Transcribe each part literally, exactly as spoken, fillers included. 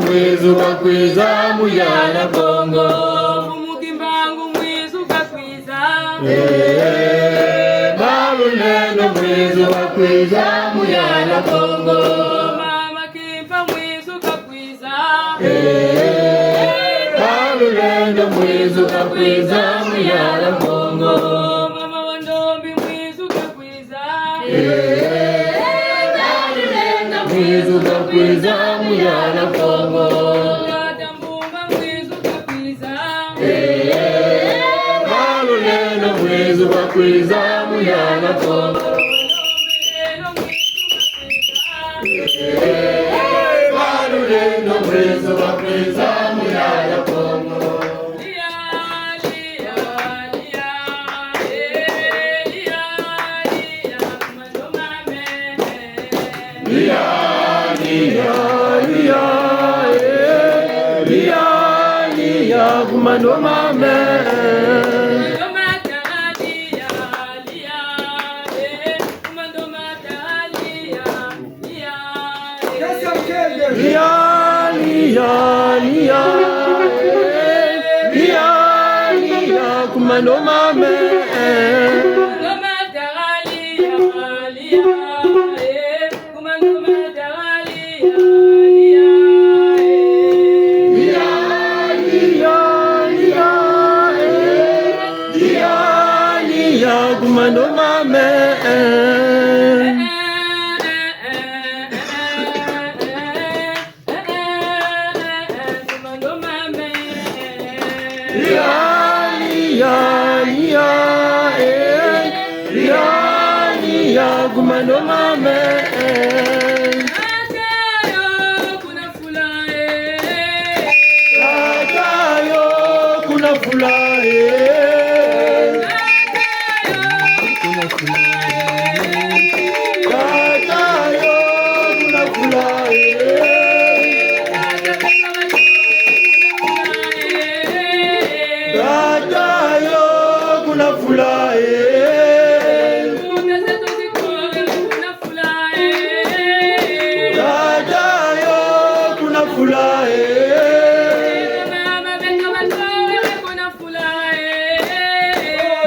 Mwizu kakwiza, Muyala Kongo. Mfumu Kimbangu mwizu kakwiza. Eh, Balulendo mwizu kakwiza, Muyala Kongo. Mama Kimpa mwizu kakwiza. Eh, Balulendo mwizu kakwiza, Muyala Kongo. Mama wa Ndombi mwizu kakwiza. Eh, Balulendo mwizu kakwiza, Muyala Kongo. Tata Mbumba mwizu kakwiza. Eh, Balulendo mwizu kakwiza, Muyala Kongo. Eh, Balulendo mwizu kakwiza, Muyala Kongo. Lia, lia, lia, ku mando mame. Lia, lia, lia, eh. Lia, lia, ku mando mame. Ku mando matala, lia, lia, eh. Ku mando matala, lia. Lia, lia, lia, eh. Lia, lia, ku mando mame, eh. Lia, lia, lia, eh. Lia, lia, ku mando mame, eh. Lia, lia, lia, eh. Lia, lia, ku mando mame, eh. Tata yo, kuna fula, eh. Tata yo, kuna fula, eh. Tata yo, kuna fula, eh. Tata yo, kuna fula, eh. Tata yo, kuna fula, eh. Tata yo, kuna fula, eh.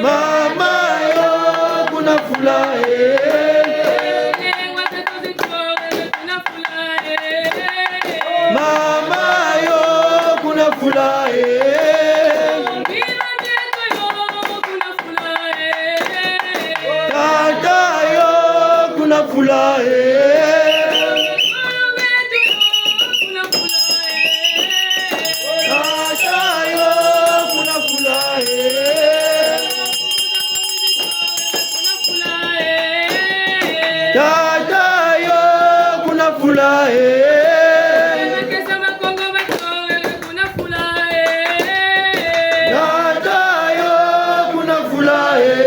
Mama yo, kuna fula, eh. Mama yo, kuna fula, eh. Tata yo, kuna fula, eh. Tata yo, kuna fula, eh. Tata yo, kuna fula, eh. Tata yo, kuna fula, eh. Tata yo, kuna fula, eh.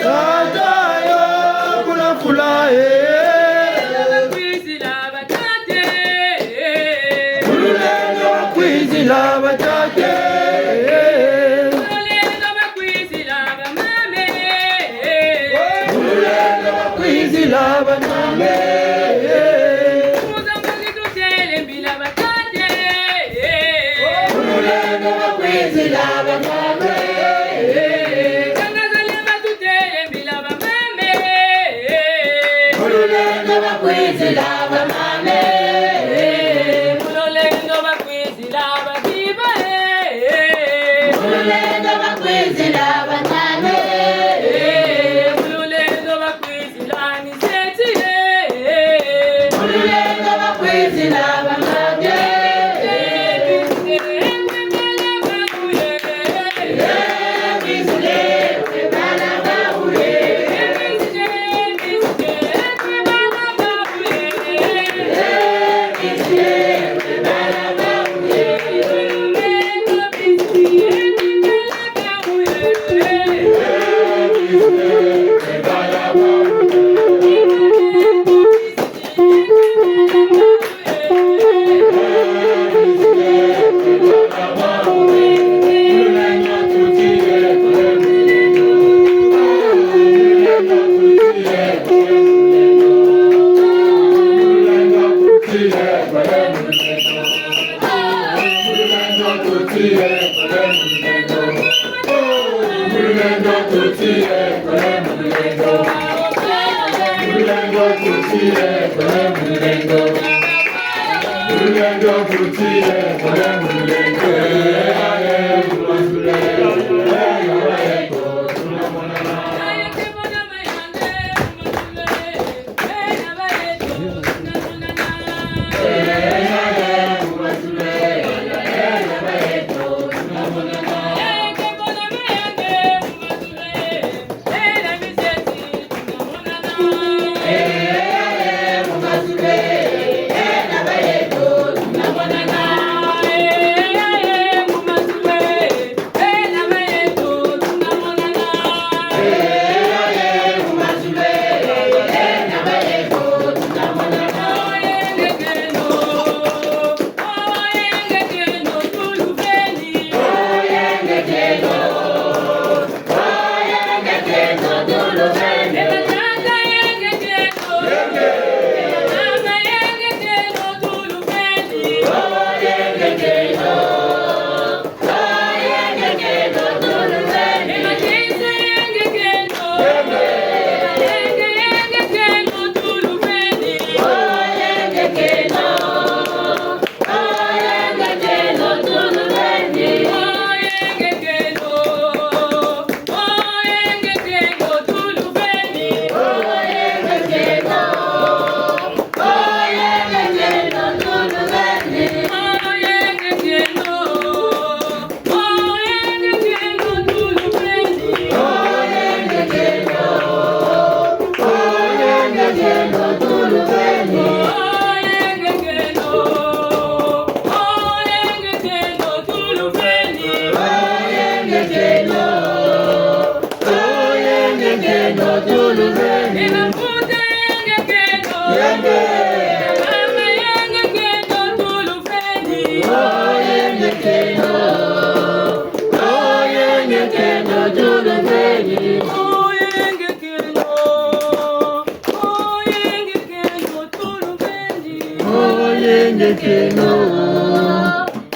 Tata yo, kuna fula, eh. Mu lulendo bakwizila batate. Mu lulendo bakwizila bamame. Mu lulendo bakwizila bamame. Mu Mozambique tutelembila batate. Mu lulendo bakwizila bamame. Zanga za Lemba tutelembila bamame. Mu lulendo bakwizila bamame. Mu lulendo bakwizila badiba, eh. Mu lulendo bakwizila bamame. Mu lulendo bakwizila miseti, eh. Mu lulendo bakwizila bamame.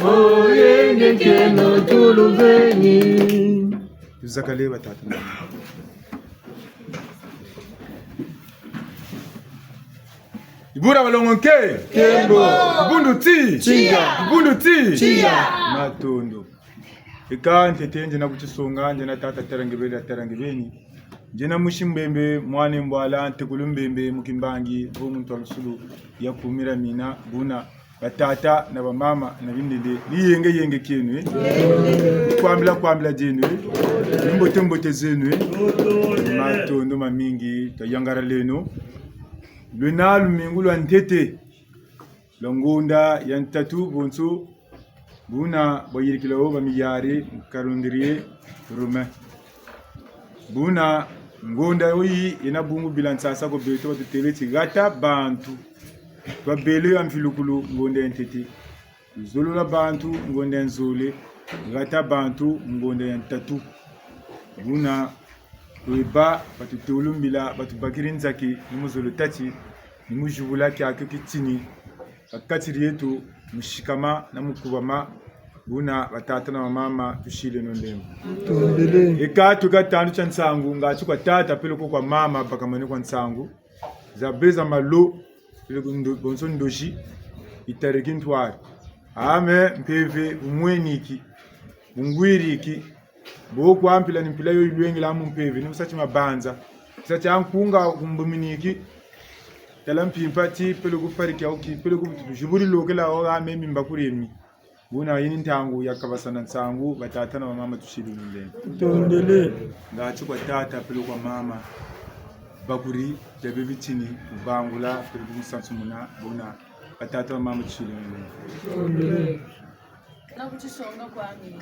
Oyengekeno tuluveni. Tuzakale batata. Ibura balongo nke. Nkembo. Ibundu ti. Tiya. Ibundu ti. Tiya. Matondo. Eka ntete ndiena ku tisonga, ndiena tata Tarangebele, Tarangebeni. Ndiena musi Mbembe, mwana Mbwala, ntekolo Mbembe, mu kimbangi, vo muntu wa lusulu ya kumira mina, buna batata na bamama na bindele, ni yenge yenge kieno, eh. Kwambila kwambila dieno, eh. Mbote mbote zeno, eh. Matondo mamingi, twayangalaleno. Lwena lumingu lwa ntete, lwa ngonda ya ntatu bonso, buna bwayirikila wo bamiyari mu calendrier romain. Buna ngonda yoyi yena bungu bila nsasa kwe beto, batutêle ti hata bantu. Twabele yo ya mvilukulu ngonda ya ntete. Luzolo lwa bantu ngonda ya nzole, hata bantu ngonda ya ntatu. Buna kweba batutêle mbila, batubakiri nzaki, ni mu zolo tâ ti, ni mu zibula kiakio kitini, ha kati dieto, mu sikama na mu kubama, buna batata na bamama, tusileno ndembo. Tondele. Eka tuka tandu tia nsangu, ngatu kwa tata, peleko kwa mama, bakamane kwa nsangu. Za bê za malo, peleko ndo-, bonso ndozi, yitariki ntwari. Ame, mpeve, bumweniki, bungwiriki, bo kwa mpila ni mpila yo yilwengela mu mpeve, ni mu sa ti mabanza. Sa ti a nkunga kumbuminiki, tala mpimpa ti, peleko pariki ya uki, peleko bututu, ziburi lokela wo, ame mimba kuri emi. Buna yi ni ntangu ya kabasana nsangu, batata na bamama tusileno ndembo. Tondele. Ngatu kwa tata, peleko kwa mama, bakuri, bia bê bitini, kubangula, peleko mu sansumuna, buna, batata na bamama tusileno ndembo. Tondele. Na ku tisonga kwami.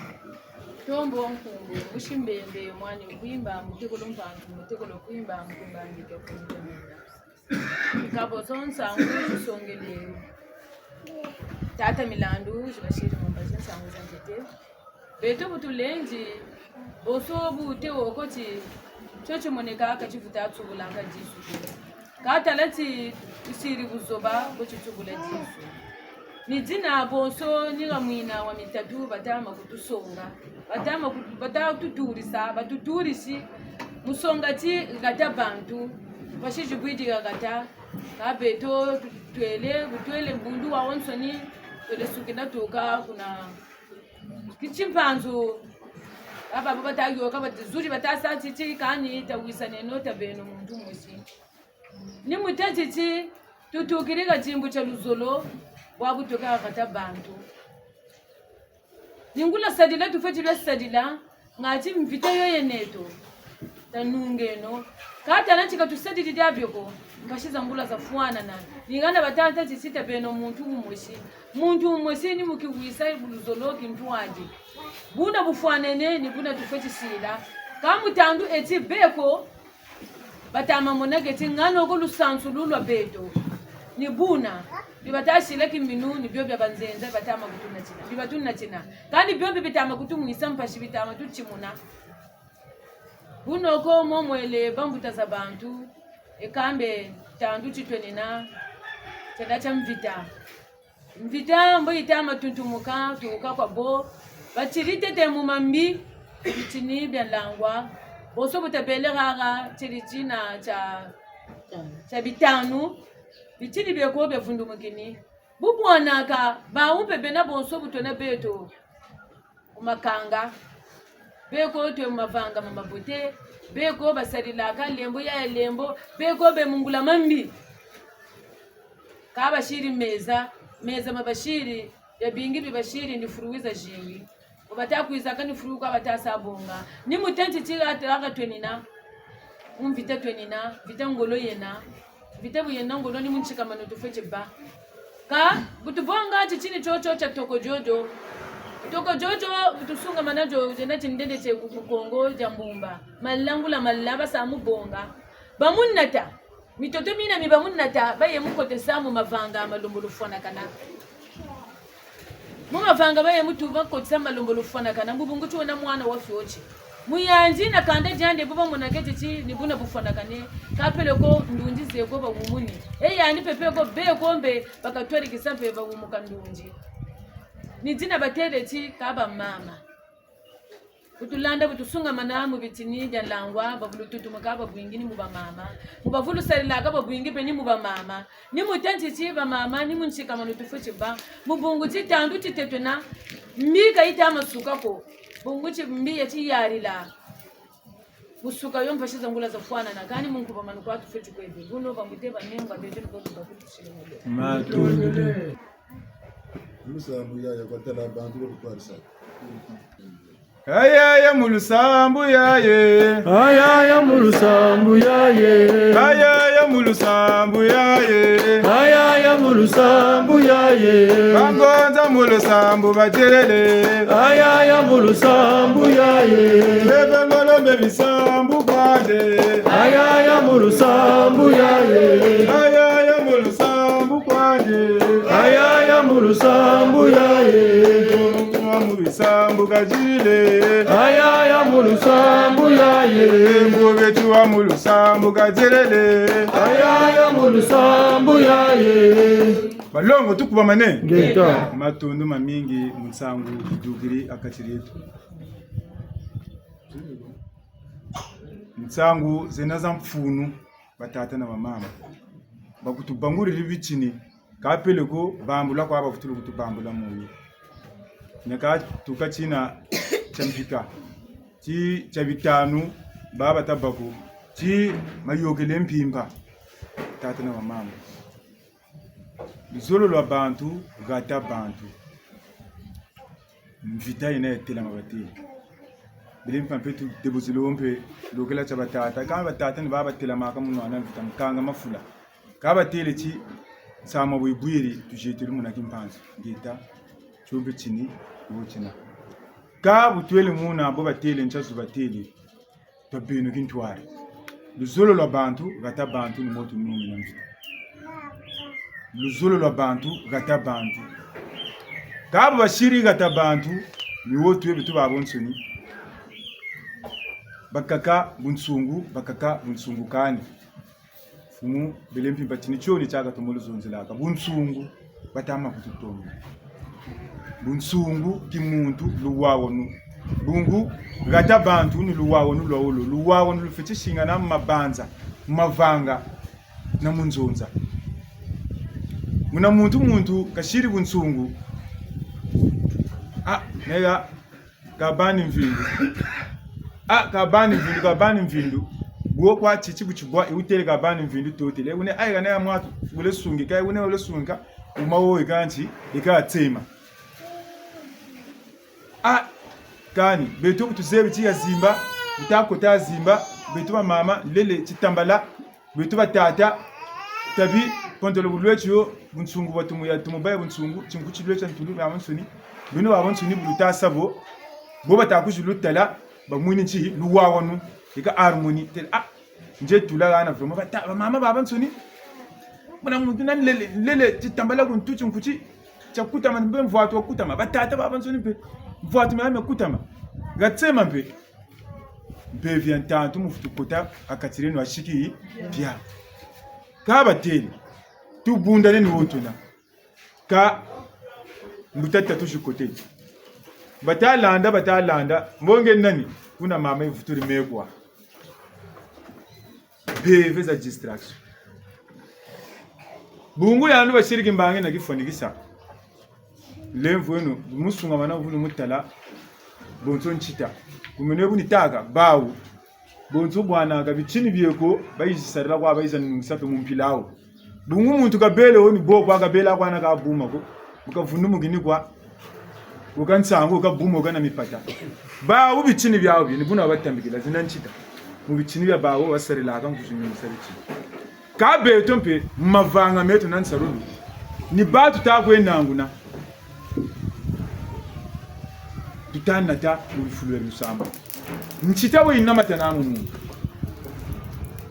Tombo nkumbu, musi Mbembe, mwana Nkwimba, mutekolo Mpanzu, mutekolo Nkwimba, Nkwimba mbika kumbe. Kâ bonso nsangu zisongele. Tata Milandu, zibasiri mu mbazi nsangu za ntete. Beto bu tulendi, bonso bu tê wo ko ti, tio timoneka ka tivuta tubulaka disu ko. Kâ tala ti tusiri buzoba, bo titubula disu. Ni dina bonso ni ha mwina wa mitatu bata ma kutusonga. Bata ma kutu-, bata tutudisa, batutudisi, mu songa ti hata bantu, mpasi zibwiri ha hata, kâ beto tu-, twele, bu twele mbundu wawonsoni, twele sukina tuka kuna Ki-, Kimpanzu, aba bo bata yôka, bata zuri, bata sa titi, kani tawisaneno, tabeno muntu mosi. Ni mu tâ titi, tutukiri ha timbu tia luzolo, bwabu tuka hata bantu. Ni ngula sadila, tufweti lwa sadila, ngati mvita yo ye neto. Tanungeno. Kâ tala ti ka tusadidi dia bio ko, mpasi za ngula zafwanana. Ni hana bata tâ titi tabeno muntu wumosi. Muntu wumosi ni mu kiwisa bu luzolo kintwadi. Buna bufwanene ni buna tufweti sila. Kâ mu tandu eti beko, bata ma mona ke ti ngano ko lusansu lu lwa beto. Ni buna, bi bata sila kiminu, ni bio bia banzenza, bata ma kutunatina. Bi batunatina. Kani bio bi bita ma kutumwisa mpasi, bita ma tutimuna. Buna ko mo mwele bambuta za bantu, e kambe tandu ti twenina, tiena tia mvita. Mvita mbo yita ma tuntumuka, tuka kwa bo. Batiri tete mu mambi, bitini bia nlangwa. Bonso bu tabele haha, tiri tina tia, tia bitanu. Bitini bieko bia vundumukini. Bu bwanaka, bawu mpe bena bonso bu twena beto. Mu makanga. Beko twe mu mavanga ma mabote. Beko basarilaka lembo ya lembo. Beko be mu ngula mambi. Ka basiri meza. Meza ma basiri. Bia bingi bi basiri ni fruits zazingi. Ko bata kwizaka ni fruits ka bata sa bonga. Ni mu tenti tira tira ka twenina. Mu mvita twenina. Mvita ngolo yena. Mvita bu yena ngolo ni mu ntsikamanu tufweti bâ. Kâ, bu tubonga titini tiotio tia toko diodio. Toko diodio, bu tusungamana dio, diena tindende tie ku, ku Kongo dia mbumba. Malangula mala basa mu bonga. Ba mu nata. Mitoto mina mi ba mu nata, baye mu kotesa mu mavanga ma lembo lufwanakana. Mu mavanga baye mu tuba kotisa ma lembo lufwanakana, mu bungu ti wena mwana wa fioti. Mu yandi na kanda diandi bu bamona ke titi ni buna bufwanakane, ka peleko ndunzi zeko bawumuni. E yandi mpe peleko beko mbe bakatwarikisa mpe bawumuka ndunzi. Ni dina batele ti ka bamama. Bu tulanda, bu tusungamana mu bitini bia nlangwa, bavulu tutumuka babwingi ni mu bamama. Mu bavulu sarilaka babwingi mpe ni mu bamama. Ni mu tenti ti bamama, ni mu ntsikamanu tufweti bâ. Mu bungu ti tandu ti tetwena, mbi ka yita ma suka ko. Bungu ti mbi ya tiyarila. Mu suka yo mpasi za ngula zafwanana, kani mu nkubamanu kwa tufweti kwebe. Buno bambuta ba menga beto ni ko tuba kutusile mabele. Matondo. Lusambu yaya kwa tala bantu ba kutwarisa. Ayaya mu lusambu yaye. Ayaya mu lusambu yaye. Ayaya mu lusambu yaye. Ayaya mu lusambu yaye. Bangonza mu lusambu batelele. Ayaya mu lusambu yaye. Bebe ngolo mbe bisambu kwande. Ayaya mu lusambu yaye. Ayaya mu lusambu kwande. Ayaya mu lusambu yaye. Wa mu lusambu kazile. Ayaya mu lusambu yaye. Mbo betu wa mu lusambu kazelele. Ayaya mu lusambu yaye. Balongo, tukubamane. Ngeta. Matondo mamingi mu nsangu zidukiri ha kati dieto. Nsangu zena za mfunu. Batata na bamama, bakutubanguriri bitini, ka peleko bambula kwa bavutulu kutubambula munu. Nya ka tuka tina tia mpika, ti tia bitanu, baba tabako, ti mayôkele mpimpa. Tata na bamama, luzolo lwa bantu, hata bantu. Mvita yina yatelama batele. Bele mpa mpe tudebuzilo mpe lokela tia batata. Ka batata ni baba batelamaka mu nwana mvita, mu kanga mafula. Ka batele ti, nsamu bu yibwiri, tuzietele muna kimpanzu. Ngeta, tio mpe tini, wo tina. Ka bu twele muna, bo batele, ntia zu batele. Twabeno kintwari. Luzolo lwa bantu, hata bantu ni mo tunungina mvita. Luzolo lwa bantu, hata bantu. Ka bu basiri hata bantu, ni wo twebe tu babonsoni. Bakaka bunsungu, bakaka bunsungu kani. Mfumu, bele mpimpa tini tio ni tiaka tomo luzonzelaka. Bunsungu. Batama kututomba. Bunsungu, kimuntu, luwawanu. Bungu, hata bantu ni luwawanu lwa wolo. Luwawanu lufweti singana mu mabanza, mu mavanga, na mu nzonza. Muna muntu muntu kasiri bunsungu. Ah, nega, kabani mvindu. Ah, kabani mvindu, kabani mvindu. Gwo kwa titi butibwa, iwutele kabani mvindu totele. Wune ayi kana ya mwatu, wule sungika, wune wule sungika, wuma wo ikanti, ika tsema. Ah, kani, beto kutuzebi ti ya zimba, buta kota zimba, beto ba mama, lele, titambala, beto ba tata, tabi, pantolo bulweti yo, bunsungu bwa tumu ya tumu baya bunsungu, tinku tilweti ntulu ya bansoni, beno ba bansoni buluta sa bo, bo bata kuzulu tala, bamwini nti, luwawanu, ika harmonie, tel, ah, nge tula hana vraiment, bata, ba mama ba bansoni, muna muntu na lele, lele, titambala kuntu, tinku ti, tia kutama, mpe mvwatu wa kutama, ba tata ba bansoni mpe, mvwatu mia mia kutama, ha tsema mpe. Mpeve ya ntantu mu vutu kota ha kati dieno ha siki, pia. Ka batele, tubundane ni wo tuna. Ka mbuta tatu zikotele. Bata landa, bata landa, mbonge nani, kuna mama ivuturi mekwa. Mpeve za distraction. Bungu yandi basiri kimbangi na kifwanikisa. Lemvo eno, musungamana vulu mutala, bonso ntita. Kumene bu nitaka, bawu. Bonso bwanaka bitini bieko, bayizi sarila kwa, bayiza nungisa mpe mu mpila wo. Bungu muntu kabele wo ni bo kwa kabele kwa na kabuma ko. Bu kavundumukini kwa. Wo ka nsangu, wo kabuma, wo ka na mipata. Bawu bitini biawu bi, ni buna batambikila, zina ntita. Mu bitini bia bawu, basarilaka nkuzu nungisa bitini. Ka beto mpe, mu mavanga meto na nsarulu. Ni ba tuta kwe nanguna. Tuta nata mu bifulu bia lusamba. Ntita we yinamata na mu muntu.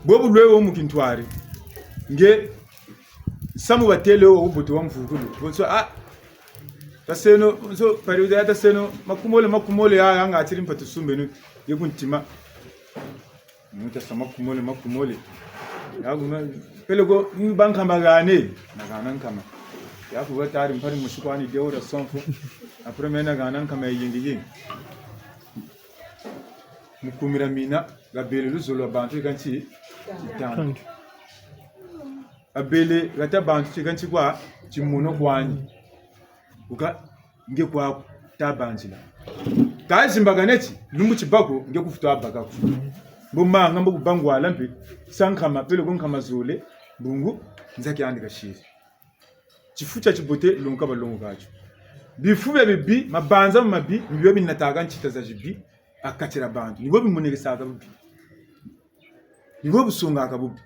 Bo bu lwe wo mu kintwari. Nge, samu batele wo bubote wa mvukulu. Bonso, ah, taseno, bonso, pari uda taseno, makumole, makumole, ya, ya nga tiri mpa tusumbeno, ye ku ntima. Muntu asa makumole, makumole. Ya kuma, peleko, mba nkama gane, na gana nkama. Ya kuba tari mpari musi kwani deura sonfo. Après, me na gana nkama ya yingi yingi. Mu kumira mina, gabele luzolo lwa bantu, kanti, titantu. Abele, hata bantu, kanti kwa, timono kwani. Uka, nge kwaku, ta banzila. Ka zimbakane ti, lumbu ti bako, nge kufutu abaka ku. Mbo manga, mbo kubangwala mpe, sa nkama, peleko nkama zole, bungu, nzaki andi kasiri. Tifu tia tibote, longoka balongoka tio. Bifu bia bibi, mabanza mabi, ni bio binataka ntita za zibi, ha kati dia bantu. Ni bo bimonekesaka bibi. Ni bo bisongaka bubi.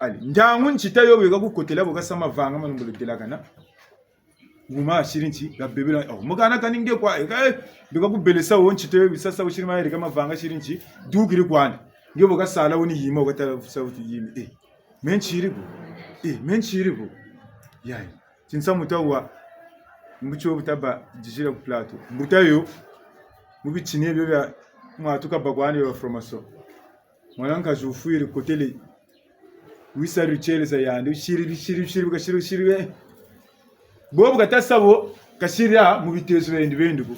Allez, ntangu ntita yo bu yeka kukotela, bu kasa mavanga ma lembolo delakana. Wuma asiri nti, kabebela, oh, mu kana kani nge kwa, eh, ka, eh, bu kakubelesa wo ntita yo bu sasa usiri mayele ka mavanga asiri nti, dukiri kwandi. Nge bu kasala wo ni yima, bu katala sa wutu yimi, eh. Me nsiri bo. Eh, me nsiri bo. Yayi. Tinsa muta wa. Mbuti wo buta ba dizila ku plateau. Mbuta yo. Mu bitini bio bia mwatu kabâ kwandi bia franc-maçon. Mwana nkazi wufwiri kotele. Wisa rituel za yandi. Siri, siri, siri, siri, siri, eh. Bo bu kata sa bo, kasiri a mu bitezo biendi biendi ko.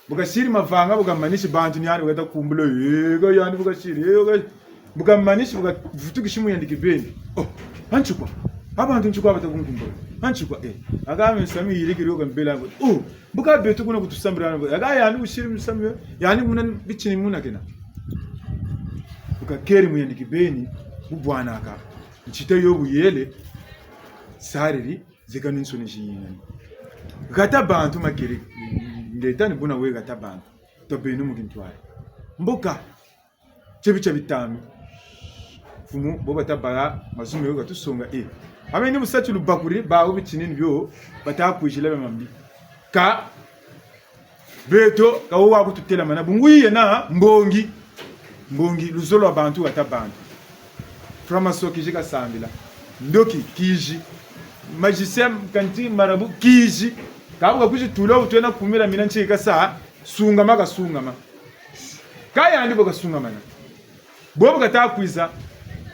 Bu kasiri mavanga, bu kamanisi bantu ni yandi bu kata kumbula, eh, ka yandi bu kasiri, eh, ka, bu kamanisi, bu kavutukisi mu yandi kibeni. Oh, antikwa. Abantu ntikwa bata kunkumbula. Antikwa, eh. Aka me nsami yirikiri yo kambela. Oh, bu ka beto kuna kutusambila. Aka yandi bu siri misamu yo. Yandi muna bitini muna kena. Bu kakeri mu yandi kibeni, bu bwanaka. Ntita yo bu yele, sariri, zeka ni nsoni ziyingani. Hata bantu makeri, ngeta ni buna we hata bantu. Tobeno mu kintwari. Mbuka, tiebi tia bitanu. Mfumu, bo bata bala, mazume yo katusonga, eh. Ame ni bu sa ti lubakuri, bawu bitini ni bio, bata kwizila bia mambi. Ka, beto, ka wo wa kututelamana, bungu yena, mbongi. Mbongi, luzolo lwa bantu, hata bantu. Franc-maçon kizi kasambila. Ndoki, kizi. Magicien, kanti, marabout, kizi. Ka bu kakwizi tula, wutwena kumira mina nti kasa, sungama, kasungama. Ka yandi bu kasungamana. Bo bu kata kwiza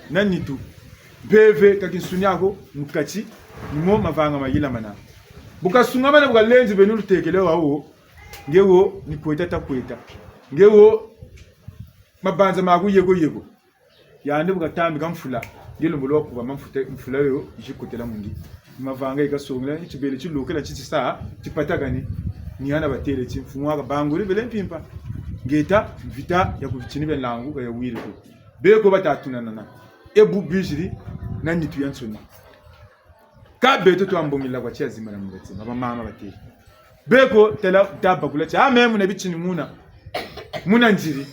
na nitu. Mpeve ka kinsuni ako mu kati, ni mo mavanga mayilamana. Bu kasungamana, bu kalenzi beno lutekele wawu, nge wo ni kweta ta kweta. Nge wo mabanza maku yeko yeko. Yandi bu katambika mfula, nge lembolo wa kubama mfuta, mfula yo yizi kotela mu ndi. Mavanga yi kasongela, tibele tilokela titi sa, tipatakani. Ni hana batêle ti, mfumu wa kabanguri bele mpimpa. Ngeta, mvita ya ku bitini bia nlangu, ka yawiri ko. Beko bata tunanana. E bu biziri na nitu ya nsoni. Kâ beto twambongela kwa tia zimana mu batima, bamama batêle. Beko tala ta bakula ti, ah, me muna bitini muna. Muna nziri.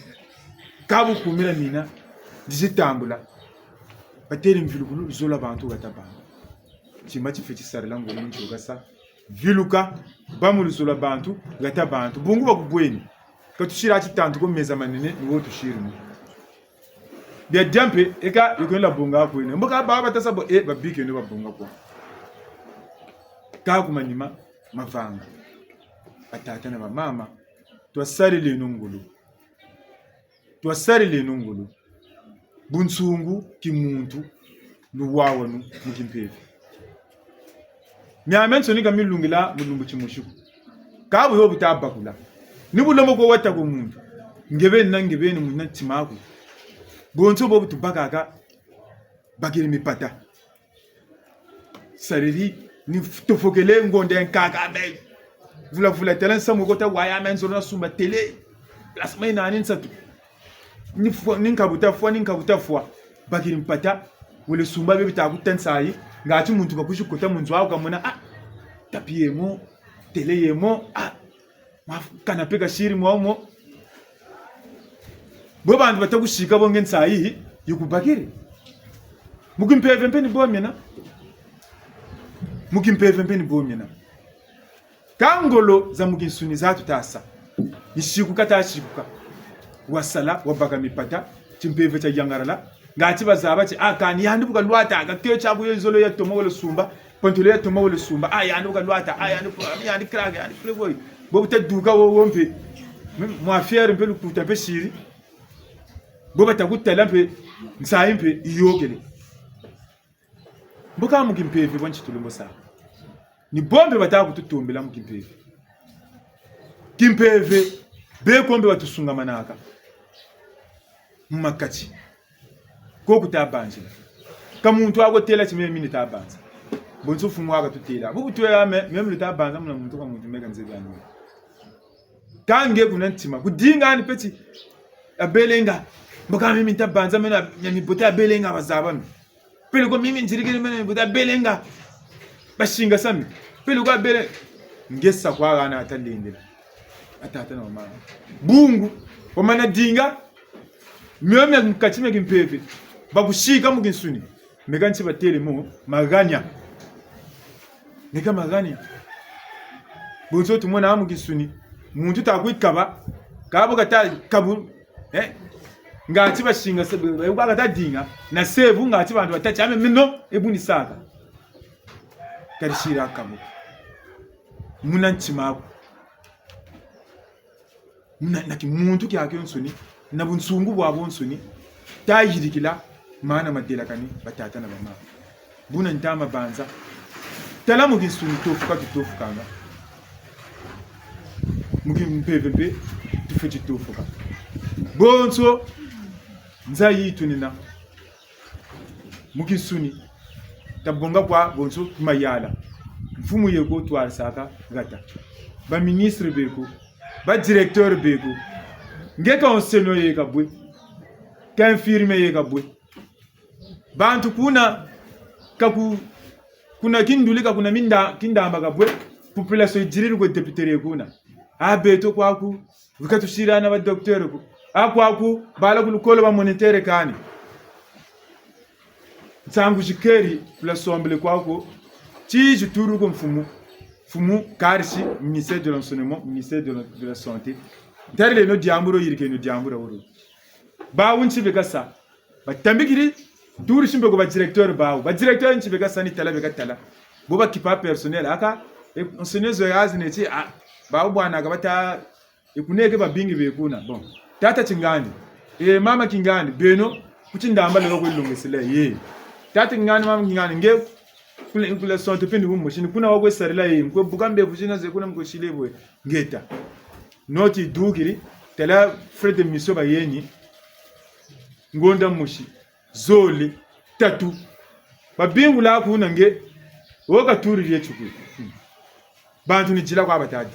Kâ bu kumira mina, ndizi tambula. Batêle mvilukulu, luzolo lwa bantu hata bantu. Tima tifweti sarila ngolo mu nzo kasa. Viluka, bâ mu luzolo lwa bantu, hata bantu. Bungu bakubweni. Ka tusiri ha titantu ko, meza manene, ni wo tusiri mo. Bia dia mpe, eka, yo kwenda bonga kwene. Mbo ka ba batasa bo, e, babikeno babonga kwa. Kâ ku manima, mavanga. Batata na bamama, twasarileno ngolo. Twasarileno ngolo. Bunsungu, kimuntu, luwawanu, mu kimpeve. Miamiansoni ka milungila mu lumbu timosi ko. Kâ bu yo bu ta bakula. Ni bu lombo ko wata ko muntu. Nge beni na nge beni muna ntima aku. Bonso bo bu tubakaka, bakiri mipata. Sariri, ni f-, tufokele ngonda ya nkaka, me. Vula vula tala nsamu ko ta waya, me nzolo na sumba télé. Plasma yina ni nsatu. Ni fwa, ni nkabu ta fwa, ni nkabu ta fwa. Bakiri mpata, wele sumba bie bita kuta nsayi, ngati muntu ka kwizi kota mu nzo aku kamona, ah, tapis yemo, télé yemo, ah, ma canapé kasiri mwamu mo. Bo bantu bata kusika bo nge nsayi, yi kubakiri. Mu kimpeve mpe ni bo miena. Mu kimpeve mpe ni bo miena. Kâ ngolo za mu kinsuni za tuta sa. Ni sikuka ta sikuka. Wasala, wabaka mipata, timpeve tia yangalala. Ngati bazaba ti, ah, kani yandi bu kalwata, ka ke tia ku ye zolo ya toma wele sumba, pantalon ya toma wele sumba, ah, yandi bu kalwata, ah, yandi, yandi crack, yandi playboy. Bo bu ta duka wo, wo mpe. Mwa fière mpe lukuta mpe siri. Bo bata kutala mpe, nsayi mpe, yiyôkele. Mbo ka mu kimpeve bwa nti tulombo sa. Ni bo mpe bata kututombela mu kimpeve. Kimpeve, beko mpe batusungamanaka. Mu makati. Ko kuta banzila. Ka muntu ako têla ti me mi ni ta banza. Bonso mfumu wa katutêla. Bubu twe ya me, me mi ni ta banza muna muntu ka muntu me ka nzebi ani. Kâ nge kuna ntima. Kudinga ani peti. Abele nga. Mbo ka mi mi ni ta banza mena, ya mibote abele nga bazaba mi. Peleko mi mi nzirikiri mena mibote abele nga. Basingasa mi. Peleko abele. Nge sa kwa hana ata lendela. Batata na bamama. Bungu. Wamana dinga. Mio mia mu kati mia kimpeve. Bakusika mu kinsuni. Meka nti batêle mo, magania. Meka magania. Bonso tumona mu kinsuni. Muntu ta kwikaba. Kâ bo kata kabu. Eh? Ngati basingasa, ba, ba, ba kata dinga. Na sebu ngati bantu bata ti a me, me no, e bu ni saka. Kadi sira kabu. Muna ntima aku. Na, na kimuntu kiakionsoni, na bunsungu bwabwonsoni, tayirikila mana madelakani, batata na bamama. Buna ntama banza. Tala mu kinsuni tofuka tutofukanga. Mu kimpeve mpe tufweti tofuka. Bonso nza yi tunina. Mu kinsuni, tabonga kwa bonso ku mayala. Mfumu yeko twarisaka hata. Ba ministre beko, ba directeur beko. Nge ka enseignant yeka bwe. Ka infirmier yeka bwe. Bantu kuna, ka ku, kuna Kinduli ka kuna Minda, Kindamba ka bwe. Population yidiriri kwe député kuna. A beto kwaku, bu katusira na ba docteur ko. A kwaku, bala ku lukolo ba moniteur kani. Nsangu zikeri, ku l'Assemblée kwaku. Tizi turu ku mfumu. Mfumu, karisi, ministère de l'enseignement, ministère de la, de la santé. Ntarileno diambu dio, yirikeno diambu dio woro. Bawu nti be kasa. Batambikiri, turu si mpe ko ba directeur bawu. Ba directeur nti be kasa ni tala be katala. Bo bakipa personnel. Aka, e, enseignant zo yazi neti, a, bawu bwana ka bata E kuneke babingi be kuna. Bon. Tata Kingandi. E mama Kingandi. Beno, ku Kindamba lelo kwe longesela ye. Tata Kingandi, mama Kingandi. Nge, Kule, kule sonto pe ni bu mosi, ni kuna wa kwe sarila ye, mu kwe buka mbevo zina ze kuna mu kwe sila bwe. Ngeta. Noti dukiri, tala frais de mission bayeni. Ngonda mosi, zole, tatu. Babingula kuna nge, wo ka turi ye tsuku. Hmm. Bantu ni dila kwa batadi.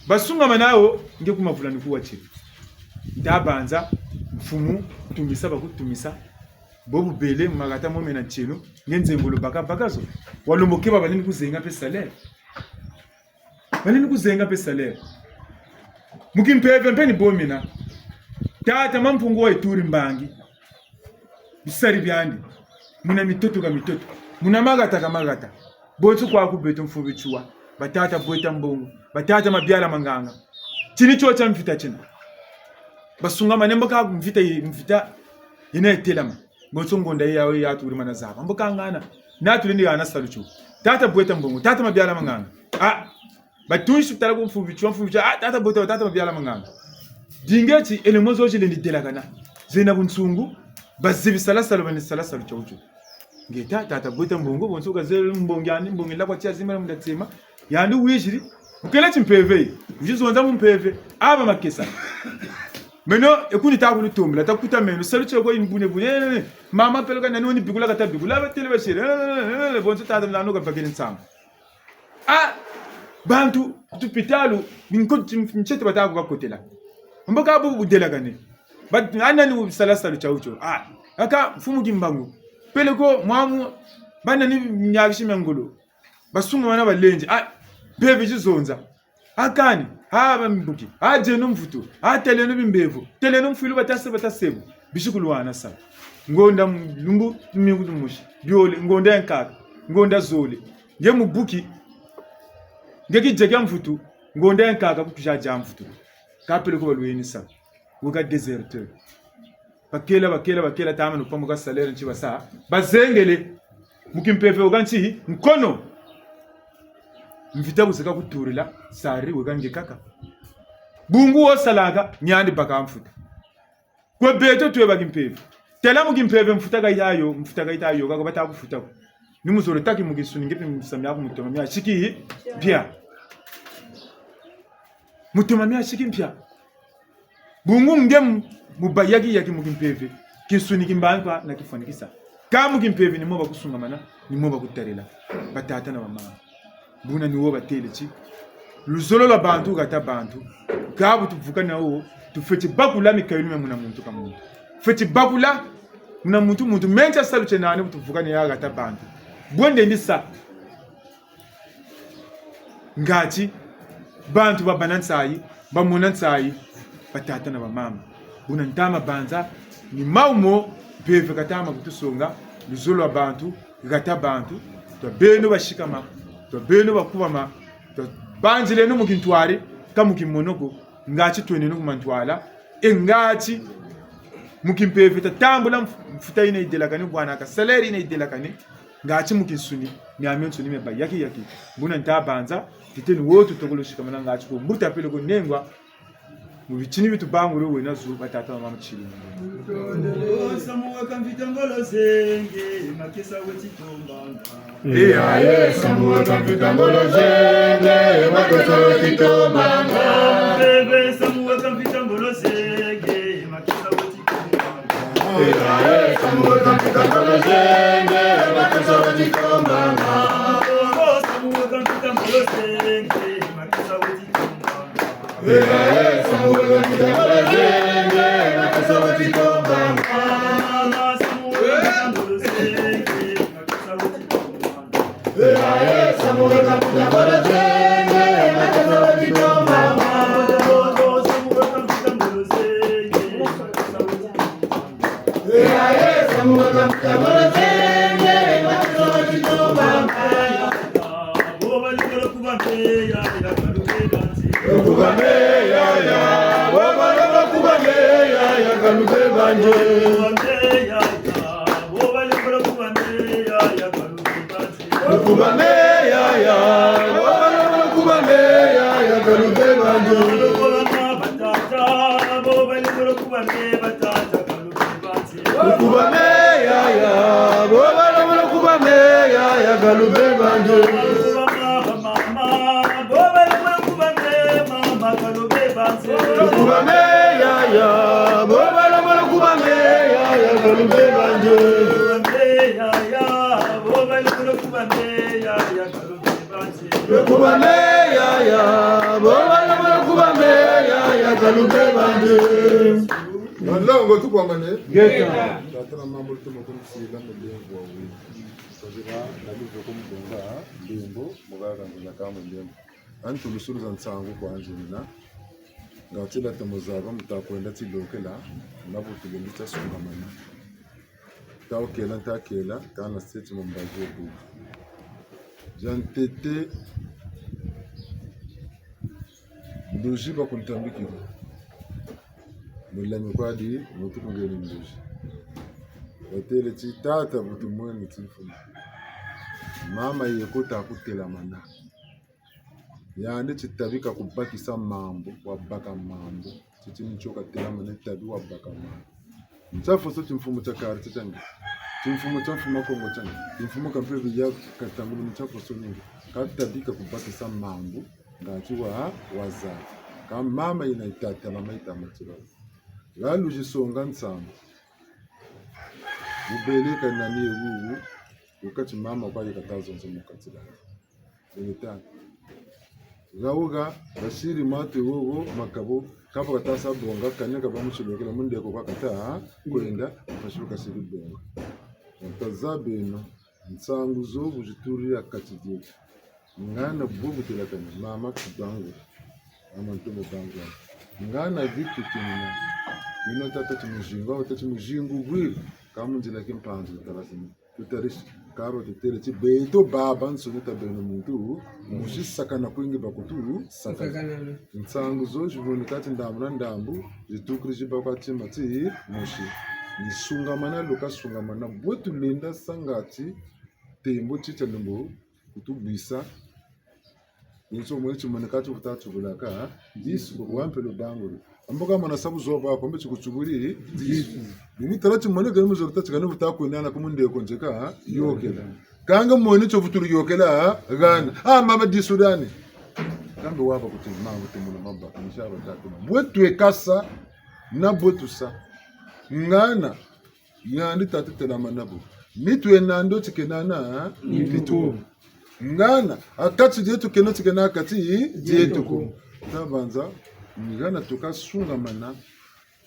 Basungamana wo, nge ku mavula ni ku watiri. Nta banza, mfumu, tumisa, bakutumisa. Bo bubele, mu makata mo mena ntieno, nge nzengolo baka baka zo. Walembo keba balendi kuzenga pe salaire. Balendi kuzenga pe salaire. Mu kimpeve mpe ni bo mena. Tata Mampungu wa yituri mbangi. Bisari biandi. Muna mitoto ka mitoto. Muna makata ka makata. Bonso kwaku beto mfumu Matsoua. Ba tata Bweta Mbongo. Ba tata Mabiala Ma Nganga. Tini tio tia mvita tiena. Basungamane mbo ka mvita yi, mvita yina yatelama. Bonso ngonda yi ya, ya turi mana zaba. Mbo ka ngana. Na tulendi hana salu tio. Tata Bweta Mbongo, tata Mabiala Ma Nganga. Ah, batunsi tala ku mfumu Matsoua, mfumu Matsoua. Ah, tata Bweta, tata Mabiala Ma Nganga. Dinga ti, éléments zo zilendi delakana. Zena bunsungu, bazebi sala salu, bani sala salu tiawu tio. Ngeta, tata Bweta Mbongo, bonso kazele mbongi yandi, mbongi la kwa tia zima na munda tsema. Yandi wiziri, wukele ti mpeve, wizi zonza mu mpeve, aba makesa. Meno, e kuni ta kulutombela, ta kuta meno, salu tioko yi mbune bune, eh, eh, eh. Mama peleko nani woni bikula kata bikula, ba tele ba sere, eh, eh, eh, eh, bonso tata nano kabakele nsangu. Ah, bantu, ku lupitalu, binko, ntiete bata ku bakotela. Mbo ka bu budelakane. Ba, a nani wusala salu tiawu tio. Ah, aka, mfumu Kimbangu. Peleko, mwamu, ba nani miakisi mia ngolo. Basungamana balenzi, ah, mpeve zi zonza. Ah kani, ah bambuki, ah dieno mvutu, ah taleno bimbevo, taleno mfwilu bata se, bata se bu. Bisi kulwana sa. Ngonda mu-, lumbu, mingu lumosi, biole, ngonda ya nkaka, ngonda zole. Nge mubuki, nge kidia kia mvutu, ngonda ya nkaka kukuzadia mvutu. Ka peleko balweni sa. Weka déserteur. Bakela, bakela, bakela, tamana pamuka salaire nti basa. Bazengele. Mu kimpeve weka nti nkono. Mvita bu zeka kuturila, sari weka nge kaka. Bungu wo salaka, ni yandi baka mfuta. Kwe beto twe ba kimpeve. Tala mu kimpeve mfuta ka yita yo, mfuta ka yita yo, kaka bata kufuta ko. Ni muzolo taki mu kinsuni nge pe misamu miaku mu toma mia siki mpia. Mu toma mia siki mpia. Bungu nge mu, mu bayaki yaki mu kimpeve. Kinsuni kimbangi kwa na kifwanikisa. Ka mu kimpeve ni mo bakusungamana, ni mo bakutarila. Batata na bamama. Buna ni wo batele ti. Luzolo lwa bantu, hata bantu. Ka bu tuvukana wo, tufweti bakula mikayulu mia muna muntu ka muntu. Fweti bakula muna muntu, muntu mena ntia salu tiena nani bu tuvukana ya hata bantu. Bwende ni sa. Ngati, bantu babâ na nsayi, bamona nsayi, batata na bamama. Buna ntama banza, ni mawu mo, mpeve katama kutusonga, luzolo lwa bantu, hata bantu, twa beno basikama, twa beno bakubama, twa banzileno mu kintwari, ka mu kimono ko, ngati tweneno ku mantwala, e ngati mu kimpeve tatambula mf-, mfuta yina yidelakane, bwana ka salaire yina yidelakane, ngati mu kinsuni, miamiansoni mia bayaki yaki. Buna nta banza, titeni wo tutokolo sikamana ngati ko, mbuta peleko nengwa, mu bitini bi tubangulu wena zu, batata na bamama tsili. Samu weka mvita ngolo zenge, makesa weti tombanga. Iya, ye, samu weka mvita ngolo zenge, makesa weti tombanga. Bebe, samu weka mvita ngolo zenge, makesa weti tombanga. Iya, ye, samu weka mvita ngolo zenge, makesa weti tombanga. Oh, samu weka mvita ngolo zenge, makesa weti tombanga. Kubame, yaya, bo bala bala kubame, yaya, kalube banje. Kubame, yaya, bo bala bala kubame, yaya, kalube banje. Banlongo tukwamane. Ngeta. Tata na mambu tumo kunsila mulemvo wa wina. Kazira na luve kumubonga, ndembo, muganga nzila kama ndembo. Antu lusulu za nsangu kwa nzina. Nga tila ta muzaba, muta kwenda tilokela, na bu tulendi ta sungamana. Ta okela, nta kela, kana seti mu mbazi ebu. Dia ntete, ndozi bakuntambikiri. Mulami kwadi, mutu kungeni ndozi. Batele ti tata butu mwene ti mfumu. Mama yeko ta kutelamana. Yandi ti tabi ka kubakisa mambu, wabaka mambu. Titi ni tio katelamane tabi wabaka mambu. Ntia foso timfumu tia quartier tiange. Timfumu tia mfumu a Kongo tiange. Timfumu ka mpeve ya katangulu ntia foso ningi. Ka tabi ka kubakisa mambu. Ngati wa, waza. Ka mama yina yi tata, mama yi tama tila. Nga luzi songa nsangu. Bubele ka nani ye wuwu. Wukati mama kwa yi kata zonza mu kati la. Bene ta. Gawuga, basiri matu wowo, makabo, kapa kata sa bonga, kani ka ba musilokela, mu ndeko kwa kata, kwenda, mpasi bu kasiri bonga. Ntaza beno, nsangu zo bu zituri ha kati dieto. Ngana bo bu telakani, mama kubangula. Mama ntomo bangula. Ngana bitu kinina. Bino tata ti muzingu, awu tata ti muzingu bwiri. Ka mu nzila ki mpanzu, tala sini. Tutarisi, kaba tutele ti beto babansoni ta beno muntu, musi sakana kwingi bakutu, sakana. Sakana. Nsangu zo ziboneka ti ndambu na ndambu, zitukiri ziba kwa tima ti, musi. Ni sungamana, luka sungamana, bwe tulenda sanga ti, tembo ti tia lumbu, kutubwisa, bonso mweni timoneka ti vuta tubulaka, disu, kwa mpe lubangulu. Ambo ka mwana sa buzoba, kwa mbe tikutubuli, disu. Bungu tala timoneka ni muzolo ta tikani vuta kwenana ku mu ndeko nzeka, yokela. Kanga mweni tio vutulu yokela, gana. Ah, mama disu dani. Kambe waba kuti mangu tumuna mabaka, mishaba tatu. Bwe twekasa, na bwe tusa. Ngana, yandi tata telamana bo. Ni twena ndo tikenana, ni tuko. Ngana, ha kati dieto kena tikena ha kati dieto ko. Tabanza, ngana tuka sungamana.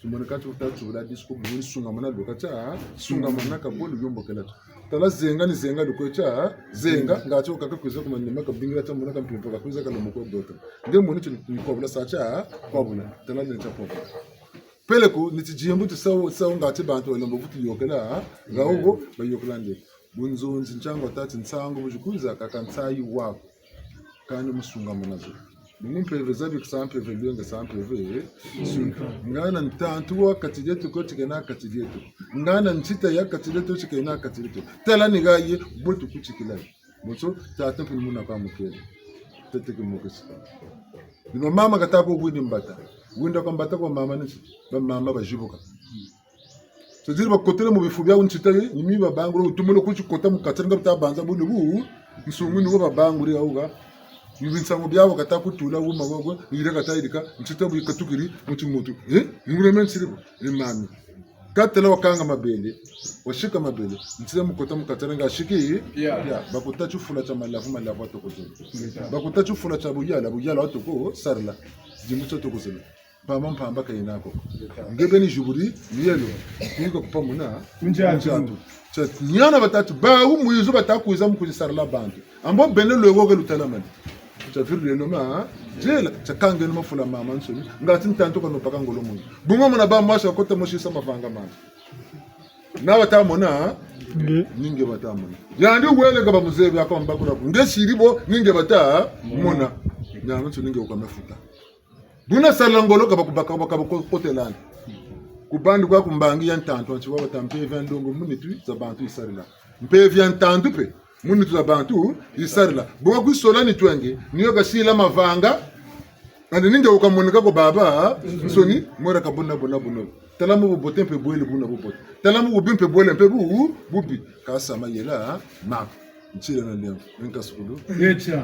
Timoneka ti vuta tubula disu ko bu ni sungamana luka tia, sungamana ka bo luyombokela tu. Tala zenga ni zenga lukwe tia, zenga, ngati wo kaka kwiza ku manima kabingila tia mona ka mpimpa kakwiza ka lumbu kwa dota. Nge mweni ti ni kwabula sa tia, kwabula. Tala ni tia kwabula. Peleko, ni tidimbu ti sawu, sawu ngati bantu balembo vutu yokela, ha? Nga wo bo, bayokela nde. Bunzonzi ntiangu tati nsangu bu zikwiza, kaka nsayi waku. Kani mu sungamana zo. Bungu mpeve zabi kisa mpeve lwenga sa mpeve, eh? Sunga. Ngana ntantu wa kati dieto ko tikena kati dieto. Ngana ntita ya kati dieto tikena kati dieto. Tala ni gaye, bwe tukutikila. Bonso, tata mpe ni muna kwa mukele. Tete ki mokesi. Ni ba mama kata ko bwini mbata. Bwinda kwa mbata kwa mama ni si. Ba mama bazibuka. C'est-à-dire bakotele mu bifu biawu ntita ye, ni mi babangula, wutumolo kuti kota mu kati nga bita banza buni bu, nsungu ni wo babangula ya wuga. Ni binsangu biawu kata kutula wuma wago, yira kata yirika, ntita bu yikatukiri, mu timutu. Eh? Ngure me nsiri bo, eh mami. Katela wakanga mabele, wasika mabele, ntila mu kota mu katela nga siki, ya. Ya, bakuta tifula tia malavu, malavu atoko zela. Ya. Bakuta tifula tia buyala, buyala atoko sarila. Dimbu tia toko zela. Mpamba, mpamba ka yena ko. Nge beni ziburi, mielo, kuika kupamuna, kunjatu. Kunjatu. Tia niana batatu, bawu mwizu bata kwiza mu kuzisarila bantu. Ambo beno lwe woge lutalamani. Tia virileno ma, diela, tia kangeno mafula mamansoni, ngati ntantu kano paka ngolo munu. Bunga mona ba mwasi bakota mo sisa mavanga mandi. Na bata mona, nge. Ni nge bata mona. Yandi wele ka bamuzebi ako mbakula ko. Nge siri bo, ni nge bata mona. Nyama nso ni nge wuka me futa. Buna sala ngolo ka bakubaka, baka bakotelani. Kubandi kwa ku mbangi ya ntantu, nti wa bata mpeve ya ndongo mu nitu za bantu yisarila. Mpeve ya ntantu mpe, mu nitu za bantu yisarila. Bo ka kwisola nitu ange, ni yo kasila mavanga, andi ni nge wukamoneka ko babansoni, mora ka buna, buna, buna. Tala mu bubote mpe bwele buna bubote. Tala mu bubi mpe bwele mpe bu, bubi. Kasa mayela, ma. Ntila na lemvo, enka sukulu. Etia.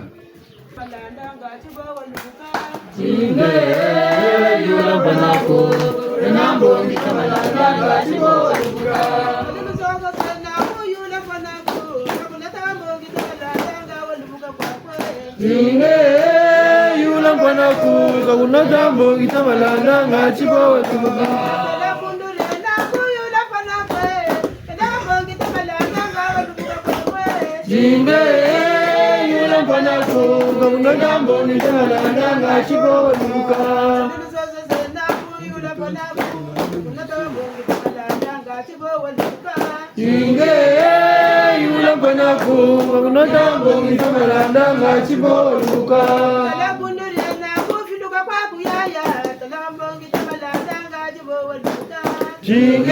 Inge, yula mpanako, ena mbongi tabalandanga ti bo walubuka. Inge, yula mpanako, ka kuna ta mbongi tabalandanga ti bo walubuka. Inge, yula mpanako, ka kuna ta mbongi tabalandanga ti bo walubuka. Inge, yula mpanako, ka kuna ta mbongi tabalandanga ti bo walubuka. Inge,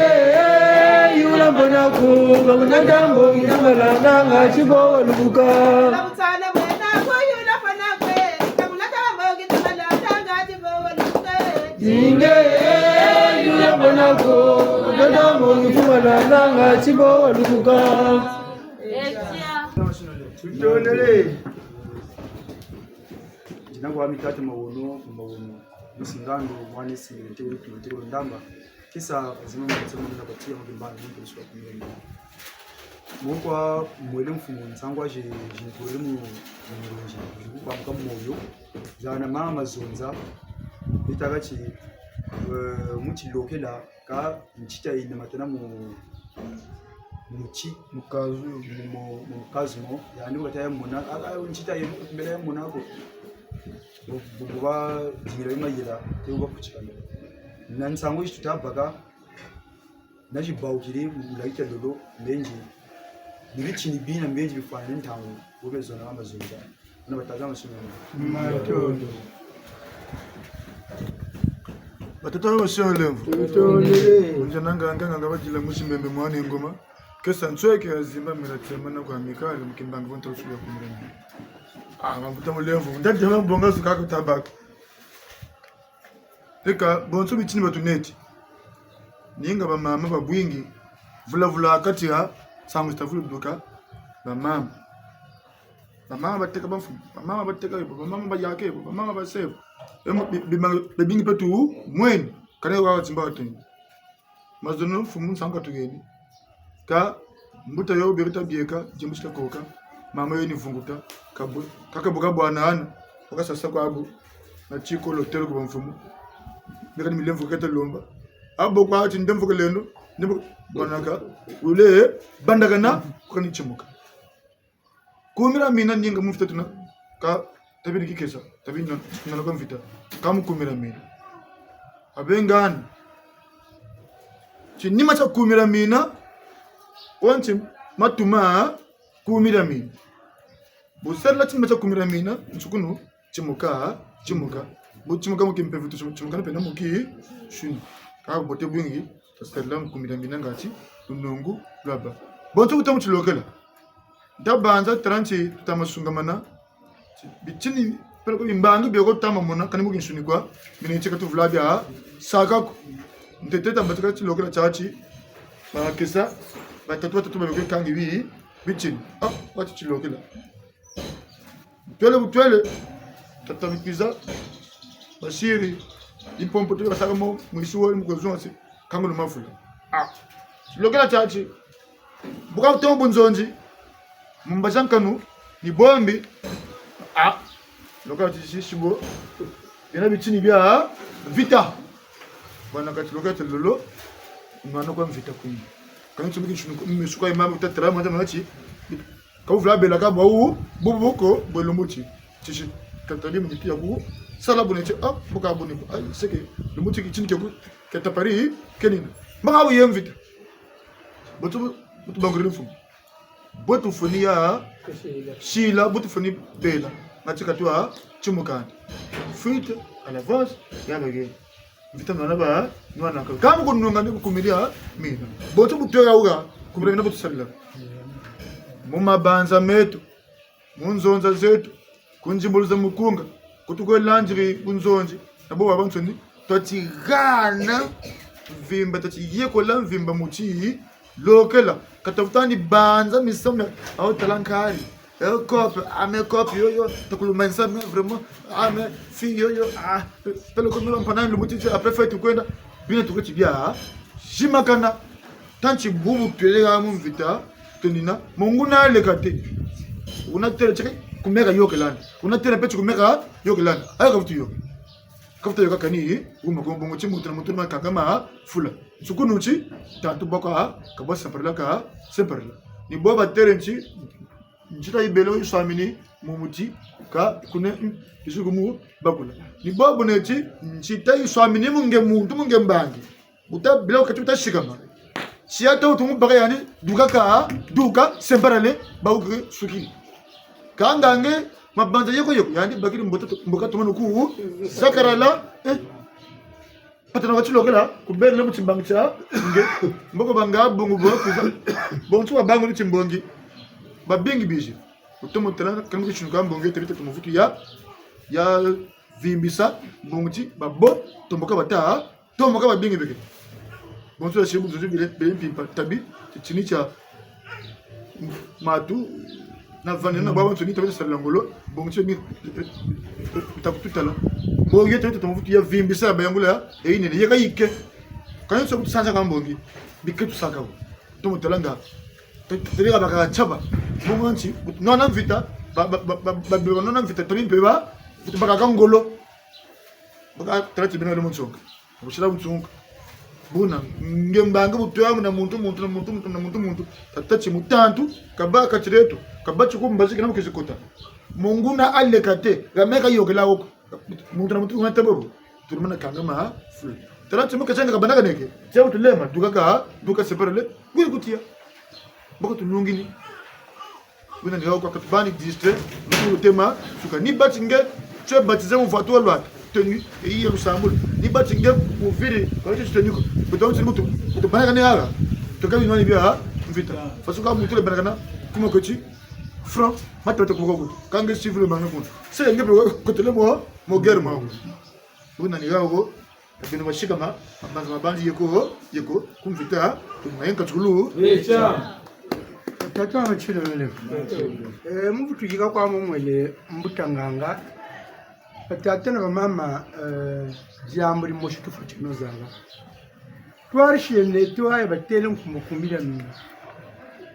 yula mpanako, ka kuna ta mbongi tabalandanga ti bo walubuka. Inge, yula mpanako, ka kuna ta mbongi tabalandanga ti bo walubuka. Tutondele. Dina kwami tata Mawono, Mawono. Musingandu, mwana singile, tewele, tewele, ndamba. Kisa, zima mwana sema mwana kwa tia mwana mbani, mwana kwa tia mwana. Mukwa mwele mfumu nsangu aje, jintwele mu, mu ndonji, jikupa muka moyo. Zana mama zonza, itaka ti, eh, muti lokela, ka ntita yina matana mu, muti. Mukazu. Mu, mu, mu mukazu mo. Yandi wakati ya mona, aka ntita yina mbele ya mona ko. Bu, bu, bu ba dingila mayela, te bu ba kutikana. Na nsangu yi tuta baka, na zibawukiri, mu layita lolo, mbenzi. Ni bitini bina mbenzi bifwana ntangu, bube zona mama zonza. Bana batata masimu. Matondo. Batata masimu lemvo. Tutondele. Unja nanga nganga badila musi mbembe mwana ngoma. Kesa nsweke ya zimba mira tsema na kwa mikali mukimbangi vonta usuya kumira. Ah, mambuta mulemvo. Ndadi ya mabonga suka kutabaka. Eka, bonso bitini batuneti. Ninga bamama babwingi. Vula vula kati ya, sangu zita vula duka. Bamama. Bamama bateka bamfumu. Bamama bateka yebo. Bamama bayaka yebo. Bamama basa yebo. Emo bi-, bi-, bibingi petu mweni. Kane wa timba wateni. Mazono mfumu nsangu katugeni. Ka mbuta yo berita bieka, jembusi kakoka, mama yo ni vunguta, kabu-, kakabuka bwana ana, wakasasa kwabu, na tiko lotelo kwa mfumu. Neka ni milemvo kata lomba. Abo kwa ati ndemvo kalendo, ndemvo bwana ka, ule, bandakana, kukani timuka. Kumira mina ninga mu mvita tuna, ka tabiri kikesa, tabiri na, na kwa mvita, ka mu kumira mina. Abengani. Tinima tia kumira mina, wanti matuma kumira mina. Bu sarila tinima tia kumira mina, nsukunu, timuka, timuka. Bu timuka mu kimpeve tu, timuka na pena mu kinsuni. Ka bote bwingi, tasarila mu kumira mina ngati, lunungu, lwaba. Bonso buta mu tilokela. Ntabanza tala nti tutama sungamana. Bitini, peleko bimbangi bioko tama mona, kani mu kinsuni kwa, mina nti katuvula bia, saka ko. Ntete tambatika tilokela tiati, bakesa, batatu, batatu, babeke kangi bi, bitini. Ah, wati tilokela. Twele bu twele, tata bikwiza, basiri, impompo tule basaka mo, mwisi wo, mu kuzonsi, kangulu mafula. Ah, tilokela tiati. Buka kutomo bunzonzi. Mu mbaza nkanu, ni bombi. Ah, loka ti si, si bo. Bina bitini bia mvita. Bwana kati loka ti lolo. Mwana kwa mvita kuni. Kani tsumiki nsunu ko, misuka imama utatara mwana mwana ti. Ka uvula bela ka bwa u, bubu ko, bwe lumbu ti. Tisi, tatali mu miti ya ku, sala bune ti, ah, buka bune, ah, seke, lumbu ti kitini ke ku, ke tapari, kenina. Maka uye mvita. Butu, butu banguriri mfumu. Butu funi ya, sila, butu funi bela. Ngati katwa, timukani. Fuite, à l'avance, ya bage. Mvita nwana ba, nwana ka. Kamu kununga ni kukumiria, mina. Butu butu ya uga, kumiria mina butu salila. Mu mabanza meto. Mu nzonza zeto, ku nzimbulu za mukunga, ku tukwe landiri bunzonzi, na bo babansoni, twati hana mvimba, twati yekola mvimba mu ti, Lokela, ka tafutani banza misamu, awu tala nkari. Eh, copain, ah, mais copain, yo, yo, ta kulumanisa, mais vraiment, ah, mais fille, yo, yo, ah, pele ko mila mpana lumbu ti, après fête kwenda, bina tuka ti bia, zimakana, tanti bubu twele ha mu mvita, tonina, monguna aleka te. Wuna têle ti kumeka yokelani. Wuna têle mpe ti kumeka yokelani. Ayo kavutu yo. Kavutu yo kakani, wuma ko mbongo ti muntu na muntu ma kangama, fula. Nsukunu ti, tantu baka, ka bwa semparela ka, semparela. Ni bwa batêle nti, nti ta yibele yiswamini mu muti, ka kune, mm, yisuku mu bakula. Ni bwa bune ti, nti ta yiswamini mu nge muntu, mu nge mbangi. Buta bila wakati buta sikama. Tiya ta wutu mu baka yandi, duka ka, duka, semparele, ba wuke suki. Kanga nge, mabanza yeko yeko, yandi bakiri mboka tu-, mboka tumanu ku, sakarala, eh. Patana wa tilokela, kubele mu timbangi tia, nge, mboko banga bungu bo, kuza, bonso wa bangu ni timbongi, babingi bizi. Wutomo tala, kani mu kitinuka mbongi, tebite tumuvutu ya, ya vimbisa, mbongo ti, babo, tomboka bata, tomboka babingi beke. Bonso ya sibu, bonso bile, bile mpimpa, tabi, titini tia, matu, na vani, na baba, nsoni, tabi, sarila ngolo, mbongo ti, mi, takutu tala. Mbongi, tabi, tamuvutu ya vimbisa, bayangula, e yinene, yeka yike. Kani so kutu sansa ka mbongi, bike tusaka wo. Tomo tala nga. Te-, tele ka baka tiaba. Mbongo nti, nwana mvita, ba, ba, nwana mvita, tabi mpe ba, baka ka ngolo. Baka tala ti bena le mu nsonga. Busila mu nsonga. Buna, nge mbangi bu twamu na muntu, muntu, na muntu, muntu, na muntu, muntu. Tata ti mutantu, kabâ ka tireto, kabâ ti ku mbazi kina mu kizi kota. Monguna aleka te, gameka yokela wo ko. Muntu na muntu, wuna tabo bo. Tulumana kangama, fulu. Tala ti mu kachanga kabana kaneke. Tia wutulema, duka ka, duka semparele, ngwiri kutiya. Boko tulungini. Wina ni hawu kwa katubani distrait, nukulu tema, suka ni bati nge, tu es baptisé mu vwatu wa lwata, tenue, e yi ya lusambulu. Ni bati nge, kuviri, kwa tu tenue ko. Kutu ntsi mutu, kutu banakane haha. Tuka ni nwani bia, mvita. Façon ka mutu le banakana, kuma koti, franc, mata mata kuko kutu. Ka nge civil banakana kutu. Se nge pe kotele mo, mo guerre mo. Wina ni hawu, Beno basikama, mabanza mabanzi yeko, yeko, ku mvita, ku mayenga tukulu. Echa. Tata wa machilo mele. Eh, mu vutu yika kwa mo mwele mbuta nganga. Batata na bamama, eh, diambu dimosi tufweti no zaba. Twarishie neto aye batêle nkumbu kumi dia mina.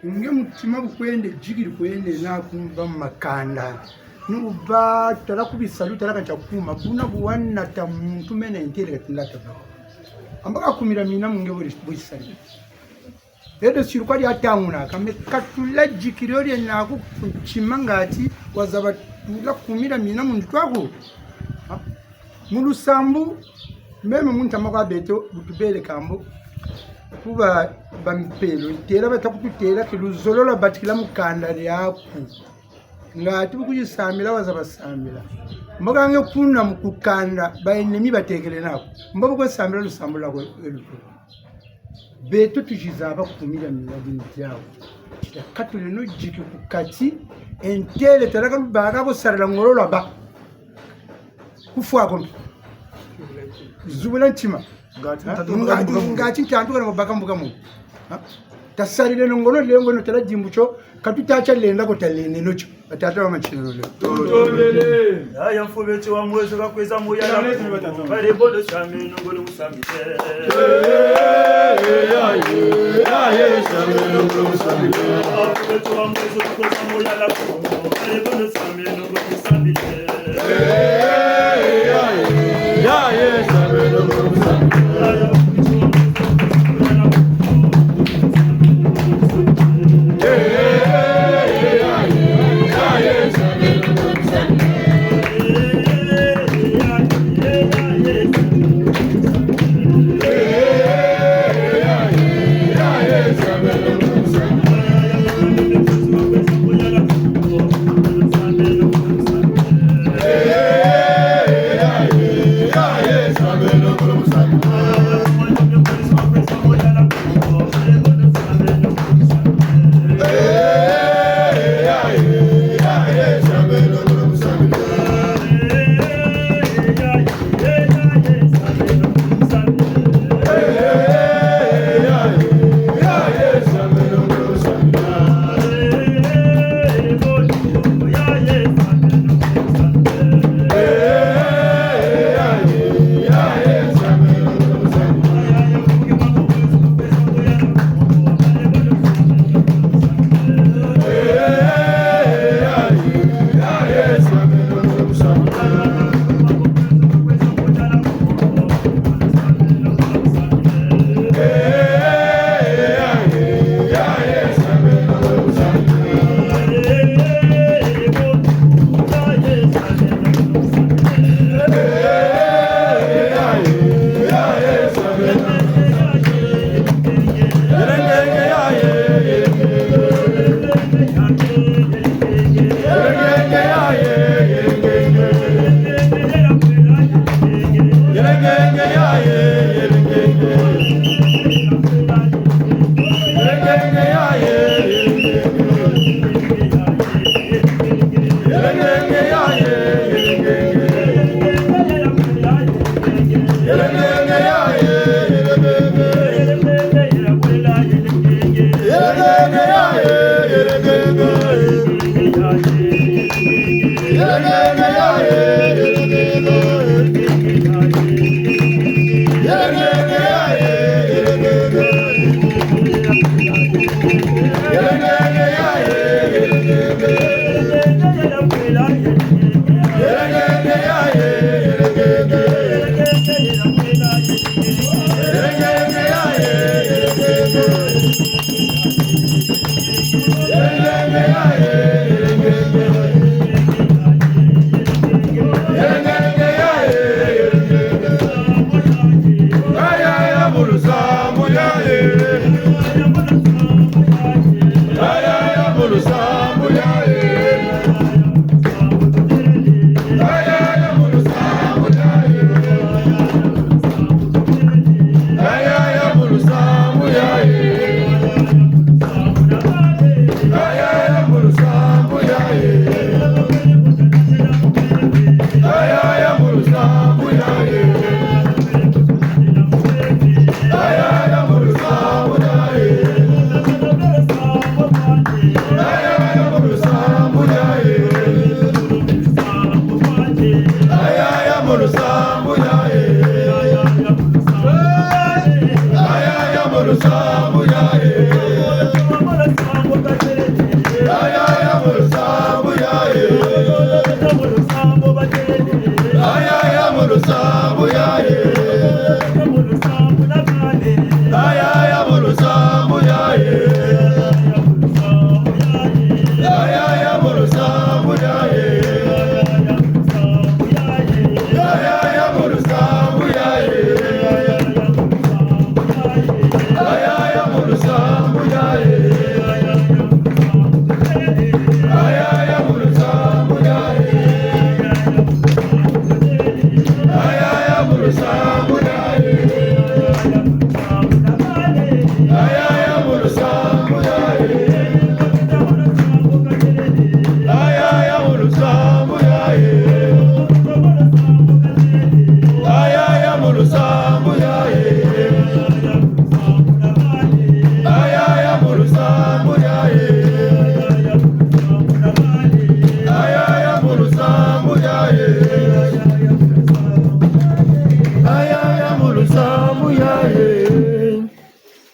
Nge mutima bu kwenda, dikiri kwenda naku mba mu makanda. Nuba tala ku bisalu, tala ka ntia kuma. Buna bu wanata muntu mena ntêle kati nlata ba. Amba ka kumi dia mina mu nge buri, buri sali. Edo siru kwa dia tanguna, ka me katula dikiri dio die naku ku ntima ngati, wazaba tula kumi dia mina mu nitu aku. Ha? Mu lusambu, meme mu ntama kwa beto, bu tubele kambo, ku ba, ba mpelo, yitela bata kututela, ke luzolo lwabatikila mu kanda diaku. Ngati bu kuyisambila, wazaba sambila. Mbo ka nge kuna mu ku kanda, ba ennemi batekele naku. Mbo bu kwe sambila lusambu lwaku e luko. Beto tuyiza ba kumi dia mina dini diawu. Tita katuleno diki ku kati, ntêle tala ka lubaka ko sarila ngolo lwaba. Kufwa ko mpe. Zubula ntima. Ngati, ha? Ngati ntantu kana mabaka mbuka mu. Ha? Tasarileno ngolo, le ngolo tala dimbu tio, ka tuta tia lenda ko talendeno tio. Batata ba machina lole. Tutondele. Yaya mfubeti wa mwezo kakweza muyala. Kale bodo same nongolo musambile. Yaya same nongolo musambile. Mfubeti wa mwezo kakweza muyala. Kale bodo same nongolo musambile.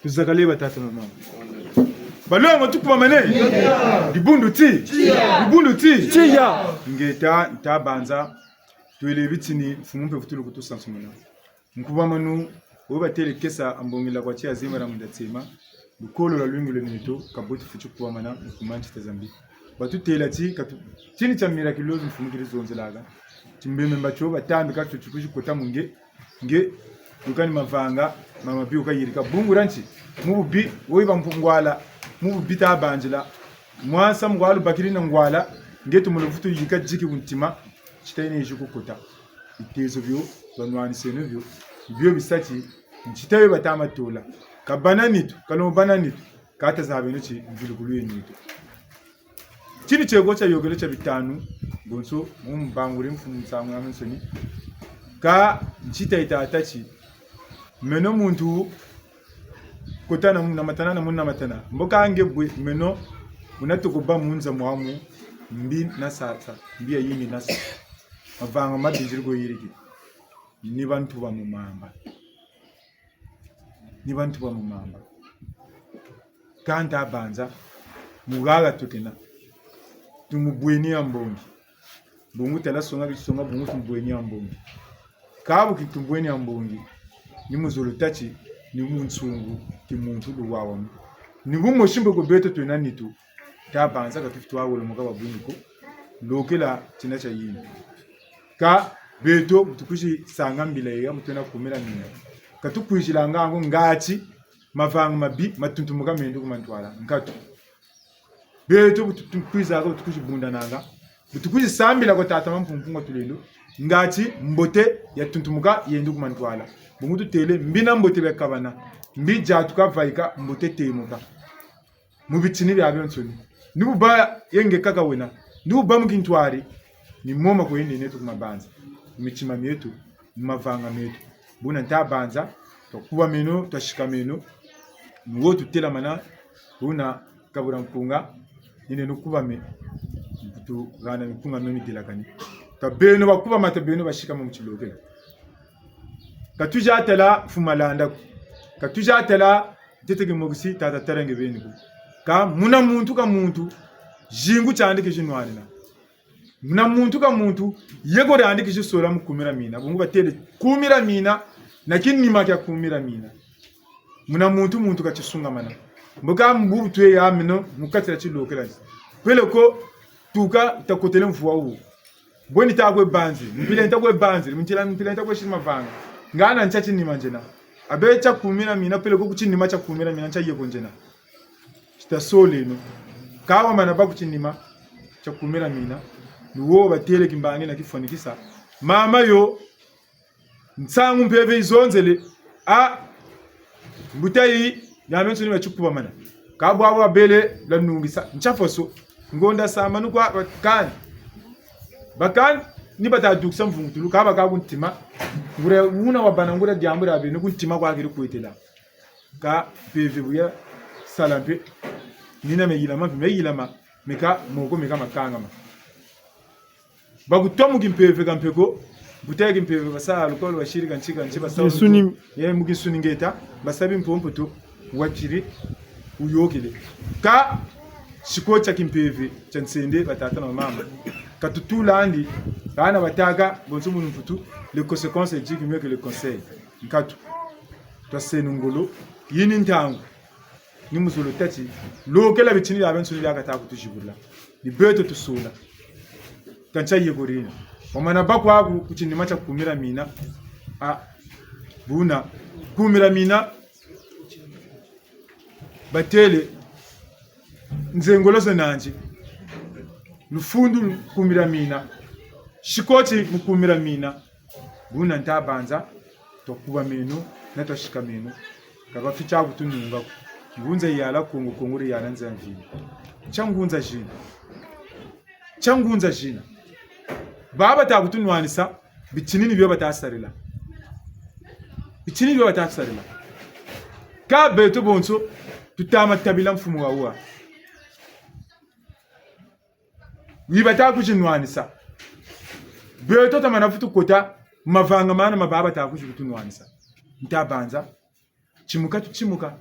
Tuzakale batata na bamama. Balongo tukubamane. Dibundu ti. Dibundu ti. Tiya. Ngeta nta banza. Twele bitini mfumu mpe vutulu kutusansumuna. Nkubamanu, wo batele kesa ambongela kwa tia zema na munda tsema. Lukolo lwa lwingi lwe neto, kabuti futi kubamana, nkuma ntita zambi. Batutela ti, katu, tini tia miraculous mfumu kiri zonzelaga. Timbembe mba tio batambi ka tio tikuzi kota mu nge, nge, lukani mavanga, mama bi ukayirika. Bungu ra nti, mu bubi, woyi ba mpu ngwala, mu bubi ta banzila. Mwansa ngwalu bakiri na ngwala, nge tumulu vutu yika diki ku ntima, tita yina yizi kukota. Bitezo bio, banwaniseno bio, bio bisati, ntita yo batama tola. Ka bana nitu, ka lomba bana nitu, kata zabeno ti mvilukulu ye nitu. Tini tieko tia yokelo tia bitanu, bonso, mu mbangule mfumu nsangu na nsoni. Ka ntita yita tâ ti, meno muntu, kota na mu-, namatana na mu namatana. Mbo ka nge bwe, meno, wuna toko bâ mu nza mwamu, mbi nasasa, mbi ya yingi nasa. Mavanga mabi nziri ko yiriki. Ni bantu ba mu mamba. Ni bantu ba mu mamba. Ka nta banza, mu haha tukena. Tumubweni ya mbongi. Bungu tala songa bi songa bungu tumubweni ya mbongi. Ka bu ki tumubweni ya mbongi. Ni mu zulu tâ ti, ni mu nsungu, ti muntu luwawa mu. Ni bu mosi mbe ko beto twena nitu. Ta banza ka tufweti wolomoka ba bwini ko. Lokela tina tia yimbi. Ka beto, bu tukwizi sanga mbila ya, bu twena kumela mina. Ka tukwizilanga ko ngati mavanga mabi matuntumuka meno ku mantwala. Nkatu. Beto bu tu-, tukwizaka, bu tukwizi bundananga, bu tukwizi sambila kwa Tata Mampungu Mpungu wa Tulendo, ngati mbote yatuntumuka yenda ku mantwala. Bungu tutêle, mbi na mbote biakabana, mbi diatuka vaika, mbote temuka. Mu bitini biabionsoni. Ni bu bayenge kaka wena, ni bu ba mu kintwari, ni mo ma kwenda neto ku mabanza, mu mitima mieto, mu mavanga meto. Buna nta banza, twakubameno, twasikameno, ni wo tutelamana, buna kabula nkunga, ni neno kubame, mputu hana mikunga mio midelakani. Ka beno bakubama, ta beno basikama mu tilokela. Ka tuza tala Mfumu Malanda ko. Ka tuza tala Ntete Kimokisi, Tata Tarenge beni ko. Ka muna muntu ka muntu, zingu tiandi kizinwanina. Muna muntu ka muntu, yeko diandi kizisola mu kumira mina. Bungu batêle kumira mina, na kinima kia kumira mina. Muna muntu muntu katisungamana. Mbo ka mbu twe ya meno, mu kati dia tilokela. Peleko tuka takotele mvua wu. Bweni ta kwe banzi, mpila nta kwe banzi, mpila, mpila nta kwe siri mavanga. Ngana ntia tinima nzena. Abe tia kumira mina, peleko ku tinima tia kumira mina, ntia yeko nzena. Tita soleno. Ka wamana bâ ku tinima tia kumira mina, ni wo batêle kimbangi na kifwanikisa. Mama yo, nsangu mpeve yizonzele. A, mbuta yi, biabionsoni biatikubamana. Ka bwabu babele lwanungisa. Ntia foso. Ngonda sambanu kwa bakani. Bakani, ni bata dukisa mvungutulu, ka baka ku ntima. Nguria wuna wabâ na nguria diambu dia beno ku ntima kwa keri kwetela. Ka mpeve bu yasala mpe, nina meyilama mpe, meyilama, meka moko, meka makangama. Bakutwa mu kimpeve ka mpe ko, mbuta yi kimpeve basa lukolo basiri kanti kanti basa. Mu kinsuni. Ye mu kinsuni ngeta, basa bimpompoto, watiri, wuyôkele. Ka siko tia kimpeve tia nsende, batata na bamama. Ka tutula andi, hana batâka, bonso mu lumputu, les conséquences éduquent mieux que les conseils. Nkatu. Twaseno ngolo, yi ni ntangu. Ni muzolo tâ ti, lokela bitini biabiansoni biakata kutuzibula. Ni beto tusola. Ka ntia yeko dina. Wamana bâ kwaku ku tinima tia kumira mina. A, buna. Kumira mina. Batêle. Nzengolo zo nandi. Lufundu lu kumira mina. Sikoti mu kumira mina. Buna nta banza, twakubameno, na twasikameno. Ka bafweti kutununga ko. Ngunza yala Kongo, Kongo diyala nza ya mvimba. Ntia ngunza zina. Ntia ngunza zina. Baba bata kutunwanisa, bitini ni bio bata sarila. Bitini ni bio bata sarila. Ka beto bonso, tuta ma tabila mfumu wawa. Ni bata kuzinwanisa. Beto tamana vutu kota, mavanga mana ma baba bata kuzi kutunwanisa. Nta banza. Timuka tutimuka.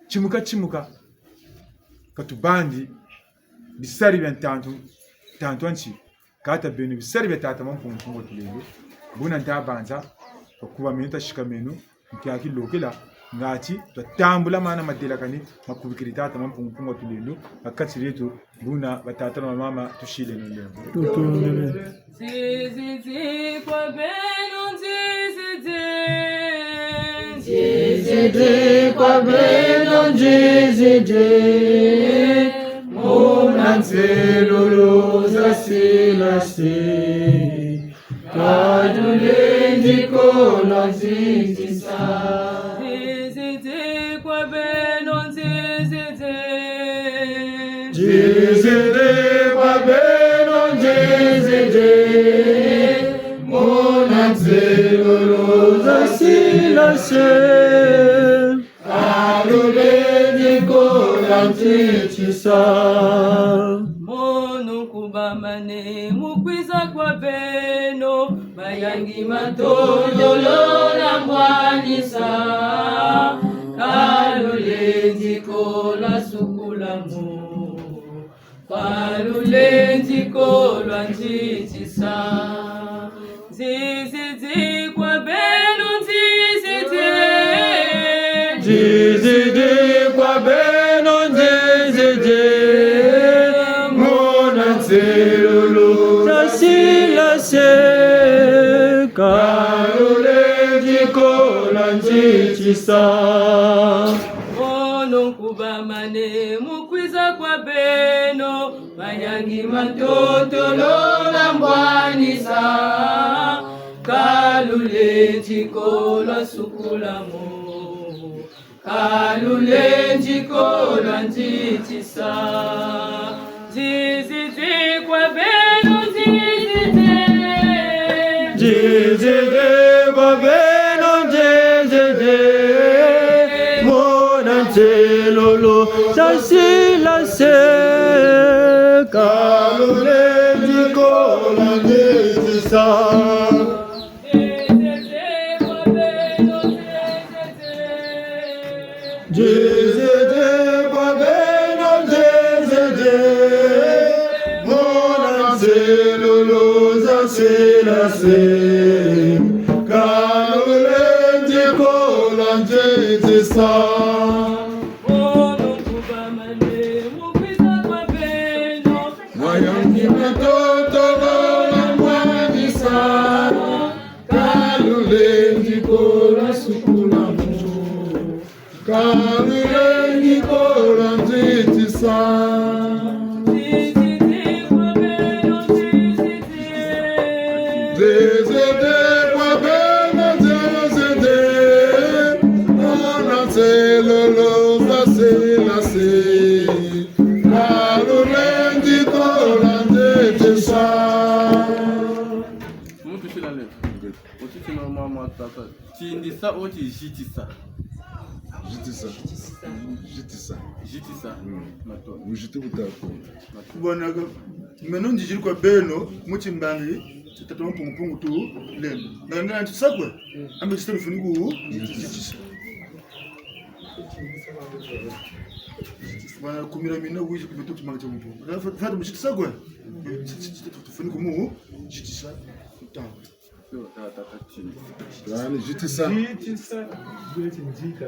Timuka, timuka. Ka tubandi, bisari bia ntantu, ntantu a nti. Kâ ta beno bisari bia tata Mampungu Mpungu Tulendo. Buna nta banza, bakubameno, tasikameno, nkia kilokela, ngati, twatambula mana madelakani, makubikiri tata Mampungu Mpungu Tulendo, ha kati dieto, buna batata na bamama, tusileno lembo. Tutondele. Nzizidi kwa beno, nzizidi. Nzizidi kwa beno, nzizidi. Muna nzelulu za silasi. Ka lulendi ko lwanzitisa. Nzizidi kwa beno, nzizidi. Nzizidi kwa beno, nzizidi. Muna nzelulu za silasi. Ka lulendi ko lwanzitisa. Mono kubamane mu kwiza kwa beno, mayangi matondolo na mbwanisa. Ka lulendi ko lwasukula mo. Ka lulendi ko lwanzitisa. Nzizidi kwa beno, nzizidi. Nzizidi kwa beno, nzizidi. Muna nzelulu za silasi. Ka lulendi Kola nzitisa. Mono nkubamane mu kwiza kwa beno, mayangi ma ntotolo na mbwanisa. Ka lulendi ko lwa sukula mo. Ka lulendi ko lwa nzitisa. Nzizidi kwa beno, nzizidi. Nzizidi kwa beno, nzizidi. Mona nzelolo za sila se. Ka lulendi ko lwa nzitisa. Nzizidi kwa beno, nzizidi. Mona nzelolo za sila se. Ka lulendi ko lwa nzitisa. Mayangi ma ntotolo na mbwanisa. Ka lulendi ko lwa sukula mo. Ka lulendi ko lwa nzitisa. Nzizidi kwa beno, nzizidi. Mona nzelolo za sila se. Ka lulendi ko lwa nzitisa. Muntu sila le. Oti tino mama tata. Tindisa oti zitisa. Zitisa. Zitisa. Zitisa. Mm. Mato. Muziti buta ko. Bwana ka, meno nzizidi kwa beno, mu timbangi, tata wa Mpungu Mpungu Tulendo. Nga nga nti sakwe, ambe zitisa lufuni ku, zitisa. Bwana kumira mina wizi ku beto timbangi tia Mpungu. Fa-, fata muzitisa kwe. Zitisa lufuni ku mu, zitisa. Tata. Yaani, zitisa. Zitisa. Zitisa.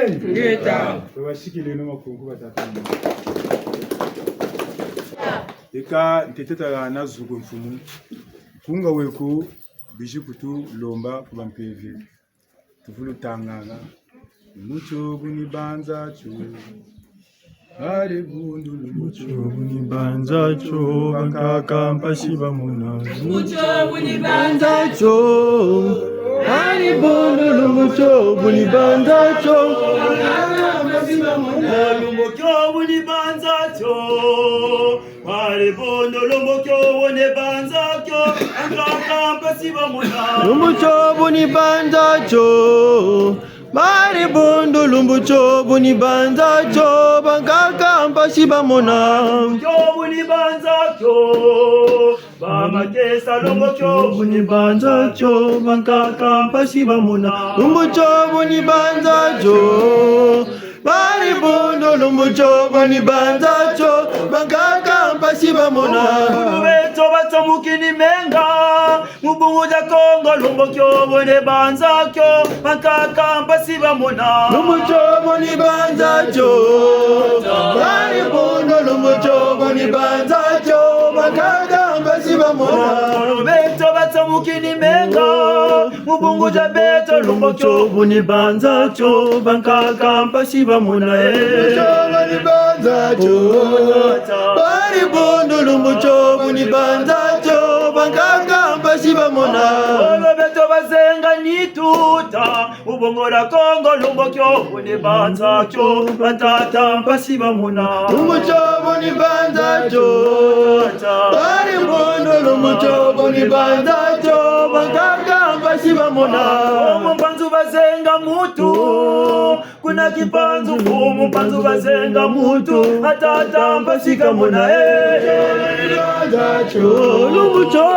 Ngeta. Babasikileno makonko batatu. Eka ntete tala na zuko mfumu. Nkunga weko bizi kutu lomba ku bampeve. Tuvulu tanganga. Lumbu tio bu ni banza tio. Bari bundu lumbu tio bu ni banza tio, bankaka mpasi bamona. Lumbu tio bu ni banza tio. Bari bundu lumbu tio bu ni banza tio. Lumbu tio bu ni banza tio. Bari bundu lumbu tio bu ni banza tio, bankaka mpasi bamona. Lumbu tio bu ni banza tio. Bari bundu lumbu tio bu ni banza tio, bankaka mpasi bamona. Tio bu ni banza tio. Ba makesa lumbu tio bu ni banza tio, bankaka mpasi bamona. Lumbu tio bu ni banza tio. Bari bundu lumbu tio bu ni banza tio, bankaka mpasi bamona. Bakulu beto batsamukini menga, mu bungu dia Kongo, lumbu tio bu ni banza tio, bankaka mpasi bamona. Lumbu tio bu ni banza tio. Bari bundu lumbu tio bu ni banza tio, bankaka mpasi bamona. Bakulu beto batsamukini menga, mu bungu dia beto, lumbu tio bu ni banza tio, bankaka mpasi bamona, eh. Lumbu tio bu ni banza tio. Bari bundu lumbu tio bu ni banza tio, bankaka mpasi bamona. Bakulu beto bazenga nitu ta, mu bongo dia Kongo, lumbu tio bu ni banza tio, batata mpasi bamona. Lumbu tio bu ni banza tio. Bari bundu lumbu tio bu ni banza tio, bankaka mpasi bamona. Mu mpanzu bazenga mutu, kuna Kimpanzu, mu mpanzu bazenga mutu, batata mpasi kamona, eh. Lumbu tio,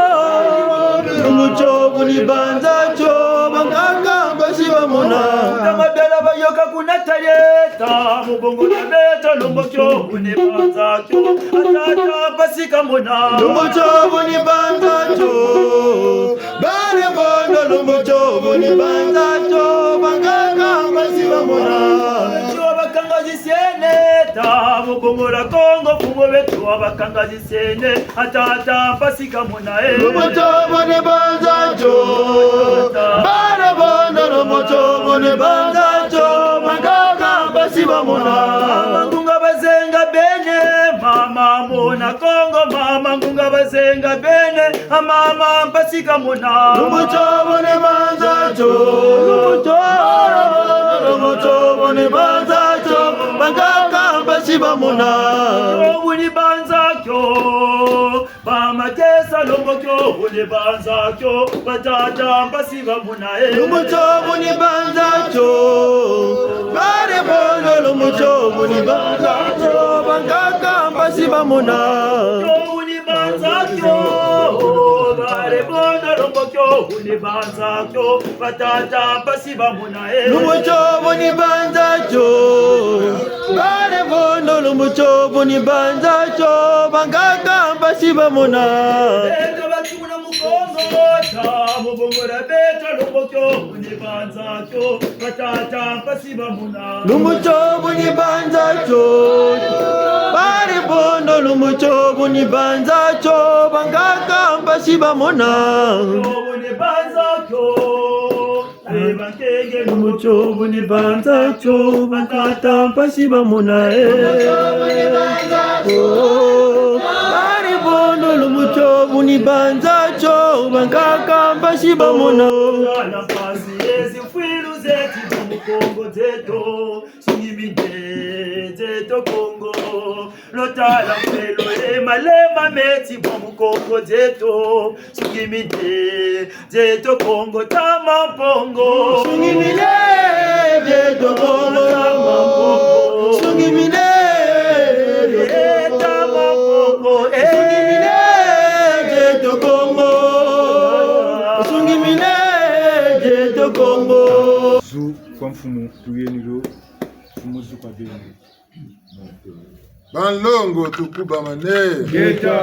lumbu tio bu ni banza tio, bankaka mpasi bamona. Tama bela bayoka kuna Tayeta, mu bongo dia beto, lumbu tio bu ni banza tio, batata mpasi kamona. Lumbu tio bu ni banza tio. Bari bundu lumbu tio bu ni banza tio, bankaka mpasi bamona. Tio bakanga zisene ta, mu bongo dia Kongo, mfumu beto bakanga zisene, batata mpasi kamona, eh. Lumbu tio bu ni banza tio. Bari bundu lumbu tio bu ni banza tio, bankaka mpasi bamona. Mama ngunga bazenga bene, mama mona Kongo, mama ngunga bazenga bene, a mama mpasi kamona. Lumbu tio bu ni banza tio. Lumbu tio. Lumbu tio bu ni banza tio, bankaka mpasi bamona. Tio bu ni banza tio. Ba makesa lumbu tio bu ni banza tio, batata mpasi bamona, eh. Lumbu tio bu ni banza tio. Bari bundu lumbu tio bu ni banza tio, bankaka mpasi bamona. Tio bu ni banza tio. Bari bundu lumbu tio bu ni banza tio, batata mpasi bamona, eh. Lumbu tio bu ni banza tio. Bari bundu lumbu tio bu ni banza tio, bankaka mpasi bamona. Beto batumuna mu Kongo ta, mu bongo dia beto, lumbu tio bu ni banza tio, batata mpasi bamona. Lumbu tio bu ni banza tio. Bari bundu lumbu tio bu ni banza tio, bankaka mpasi bamona. Tio bu ni banza tio. Eh, bankenge, lumbu tio bu ni banza tio, bankaka mpasi bamona, eh. Oh, bari bundu lumbu tio bu ni banza tio, bankaka mpasi bamona. Tala mpasi ye zimfwilu zeti mu Kongo dieto, sungimine dieto Kongo. Lotala mfelo ye malema meti bwa mu Kongo dieto. Sungimine dieto Kongo, tama mpongo. Sungimine dieto Kongo, tama mpongo. Sungimine, eh, tama mpongo, eh. Sungimine dieto Kongo. Sungimine dieto Kongo. Zu kwa mfumu tuyeni lo, mfumu zu kwa beni. Banlongo, tukubamane. Ngeta.